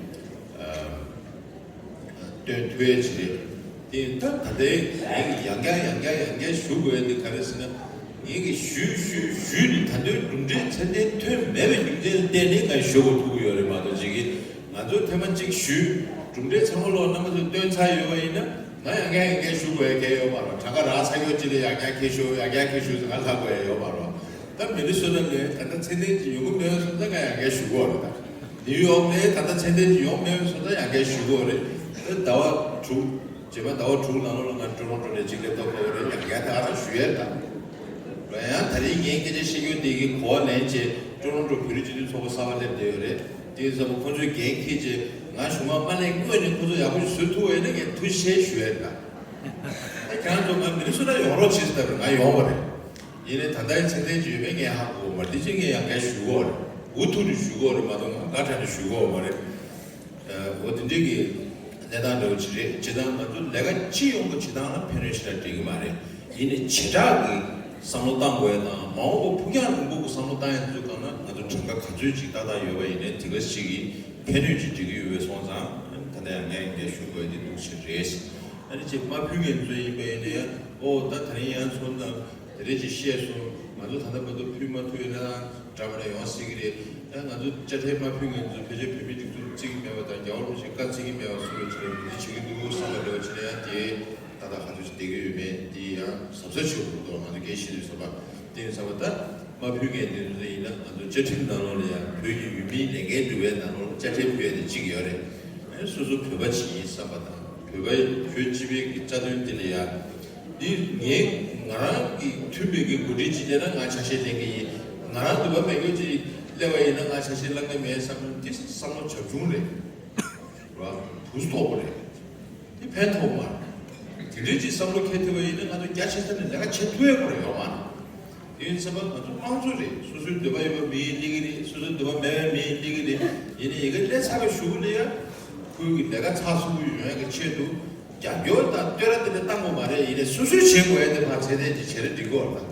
སྟོན་ཐུབ་ཡས་ཅིག་རེད། དེ་ད་ད་ལྟའི་ངས་ཡང་བསྐྱར་ཡང་བསྐྱར་ཡང་བསྐྱར་ཞུ་དགོས་ཡས་དེ་ག་རེ་ཟེར་ན། ངས་ཀྱི་ཞུས་ཞུས་ཞུས་ནས་ད་དུང་གྲུབ་འབྲས་ཚད་ལྡན་ཐོན་མེད་པའི་རྒྱུ་མཚན་ལ་བརྟེན་ནས་ངས་ཞུ་དགོས་ཐུག་གི་ཡོད་རེད་མ་གཏོགས་ཅིག་གིས་ང་ཚོས་ཐེངས་མ་གཅིག་ཞུས་གྲུབ་འབྲས་ཚང་མ་ལོག་རྣམ་པ་ཚོས་སྟོན་ཚར་ཡོད་པ་ཡིན་ན་ང་ཡང་བསྐྱར་ཡང་བསྐྱར་ཞུ་དགོས་ཡས་གལ་ཡོད་མ་རེད། གྲངས་ཀ་རག་ཚར་ཡོད་ཅིག་ལ་ཡང་བསྐྱར་ཁྱེར་ཤོག་ཡང་བསྐྱར་ཁྱེར་ཤོག་ཟེར་ང་ལྷག་དགོས་ཡས་ཡོད་མ་རེད། ད་མི་ནི་སོ་ཊ་ལ་ད་ལྟ་ཚད་ལྡན་ཅིག་ཡོང་གི་མེད་པ་སོང་ཙང་ང་ཡང་བསྐྱར་ཞུ་དགོས་རེད་ད། ནིའུ་ཡོག་ནས་ད་ལྟ་ཚད་ལྡན་ཅིག་ཡོང་མེད་པ་སོང་ཙང་ཡང་བསྐྱར་ཞུ་དགོས་རེད། ད་ཟླ་བ་དྲུག་རྗེས་མ་ཟླ་བ་དྲུག་ནང་ལོགས་ལ་ང་ཊོ་རོན་ཊོ་ནས་ཅིག་སླེབས་ཐུབ་པ་རེད། ཡང་བསྐྱར་ད་ག་རང་ཞུ་ཡས་ད། ཡང་ད་རིང་ངས་སྐད་ཆ་བཤད་རྒྱུ་དེ་གི་གོ་བ་ལེན་བྱས་ཊོ་རོན་ཊོ་བོད་རིགས་སྤྱི་མཐུན་ཚོགས་པ་གསར་པ་སླེབས་བསྡད་ཡོད་རེད། དེ་ཡིན་ཙང་ཁོ་ཚོས་འགན་འཁྱེར་བྱས་ང་གཞུག་མ་མ་སླེབས་སྔོན་ནས་ཁོ་ཚོ་ཡག་པོ་ཞིག་བཟོ་ཐུབ་པ་ཡིན་ན་ངས་ཐུགས་རྗེ་ཆེ་ཞུ་ཡས་ད། ད་ཁྱེད་རང་ཚོ་ང་མི་ནི་སོ་ཊ་ཡོང་རོགས་བྱེད་ཟེར་ད་རེད། ང་ཡོང་བ་རེད། ཡིན་ནའི་ད་ལྟའི་ཚད་ལྡན་ཅིག་ཡོད་མེད་ངས་ཧ་གོ་བ་མ་རེད། དེ་ཕྱིར་ངས་ཡང་བསྐྱར་ཞུ་གི་ཡོད་རེད། འུ་ཐུག་ནས་ཞུ་གི་ཡོད་རེད་མ་གཏོགས་ང་དགའ་དྲགས་ནས་ཞུ་གི་ཡོད་མ་རེད། འོ་དེ་འདྲའི་གི་གནས་སྟངས་འདྲ་བོ་ཅིག་རེད། བྱས་ཙང་ང་ཚོ་ལས་ཀ་སྤྱི་ཡོངས་ཀྱི་བྱེད་སྟངས་ལ་ཕན་གནོད་ཞེ་དྲག་འབྲེལ་གི་མ་རེད། ཡིན་ནའི་བྱེ་བྲག་གི་བསམ་བློ་བཏང་དགོས་ཡ་དང་མ་འོངས་པ་ཕུགས་རྒྱང་རིང་པོ་གི་བསམ་བློ་བཏང་ཡ་ཚོའི་སྒང་ལ་ང་ཚོ་གྲངས་ཀ་ག་ཚོད་ཅིག་ཏག་ཏག་ཡོད་པ་ཡིན་ནའི་དེ་ག་ཅིག་གི་ཕན་གནོད་ཅིག་འབྲེལ་གི་ཡོད་པ་སོང་ཙང་ད་ལྟ་ཡང་ངས་འདི་ཞུ་དགོས་ཡ་དེ་འདུག་ཅིག་རེད། ཨ་ནི་ཅིག་མ་ཕུལ་མཁན་ཚོ་ཡིན་པ་ཡིན་ནའི་ཨོ་ད་ད་རིང་ཡང་ཚོ་ན། དེ་རེད་ཅེས་བཤད་སོང་། ང་ཚོ་ད་ལྟ་བར་དུ་ཕུལ་མ་ཐུབ་ཡོད་ན་འདྲ་མི་འདྲ་ཡོང་སྲིད་ཀྱི་རེད། ཡང་ང་ཚོ་དཔྱ་ཁྲལ་མ་ཕུལ་མཁན་ཚོ་ཕལ་ཆེར་བོད་མིའི་སྒྲིག་འཛུགས་བརྩི་གི་མེད་པ་དང་རྒྱལ་བ་རིན་པོ་ཆེ་བཀའ་བརྩི་གི་མེད་པ་སུ་རེད་ཅེས་རེད་འདི་བྱེད་ཀྱི་འདུག་བསམ་པ་འདྲ་བ་བྱས་ན་ཡང་དེ་ད་ལྟ་ག་ཚོད་ཅིག་བསྡད་ཀྱི་ཡོད་མེད་འདི་ཡང་གཟབ་གཟབ་བྱེད་དགོས་འདུག་ང་ཚོ་སྐད་ཆ་བཤད་དུས་ཙམ་པ་དེ་ཡིན་ཙང་ད་མ་ཕུལ་མཁན་དེ་ཚོ་ཡིན་ན་ང་ཚོ་བཅའ་ཁྲིམས་ནང་ལོགས་ལ་ཡང་བོད་ཀྱི་ཡུལ་མིའི་ལས་འགན་སྒྲུབ་པའི་ནང་ལོགས་ལ་དཔྱ་ཁྲལ་ཕུལ་ཡ་དེ་གཅིག་ཡོད་རེད། སོ་སོ་བོད་པ་ཅིག་ཡིན་བསམ་པ་དང་བོད་པ་བོད་སྤྱི་པའི་གི་རྩ་དོན་དེ་ལ་ཡང་། འདི་ངས་ང་རང་གི་མཐུན་པའི་གི་འགོ་ཁྲིད་ཅིག་སླེབས་ན་ང་ཆ་ཤས་ལེན་གི་ཡིན། ང་རང་འདོད་པ་མེད་རྒྱུ་ཅིག་སླེབས་པ་ཡིན་ན་ང་ཆ་ཤས་བླང་གི་མེད་བསམ་ན་འདི་བསམ་བློ་བྱབ་ཆུང་རེད། ར་བུ་སྟོབས་པོ་རེད། འདི་ཕན་ཐོགས་མ་རེད། དེ་འདྲའི་ཅིག་བསམ་བློ་འཁྱེར་ཐུབ་པ་ཡིན་ན་ང་ཚོ་རྒྱ་ཆེ་ས་ནས་ལས་ཀ་བྱེད་ཐུབ་ཡ་ཁོ་ར་ཡོད་མ་རེད། དེ་ཡིན་ཙང་ང་ཚོ་དམངས་གཙོ་རེད། སོ་སོའི་འདོད་པ་ཡོད་པ་མི་ཡིན་སླེབས་གི་རེད། སོ་སོའི་འདོད་པ་མེད་པ་མི་ཡིན་སླེབས་གི་རེད། ཡིན་ནའི་ཡི་གེ་སླེབས་ཚར་བའི་གཞུག་ལ་ཡ་ཁོའི་གི་ལས་ཀ་ཚགས་ཚུད་པོ་ཡོང་ཡ་གི་ཆེད་དུ། རྒྱབ་སྐྱོར་དང་བསྟོད་ར་དེ་འདྲ་བཏང་དགོས་མ་རེད། ཡིན་ནའི་སོ་སོས་བྱེད་དགོས་ཡ་དེ་ཕར་ཚད་ལྡན་གྱི་བྱེད་ར་འགྲིག་གི་ཡོད་རེད།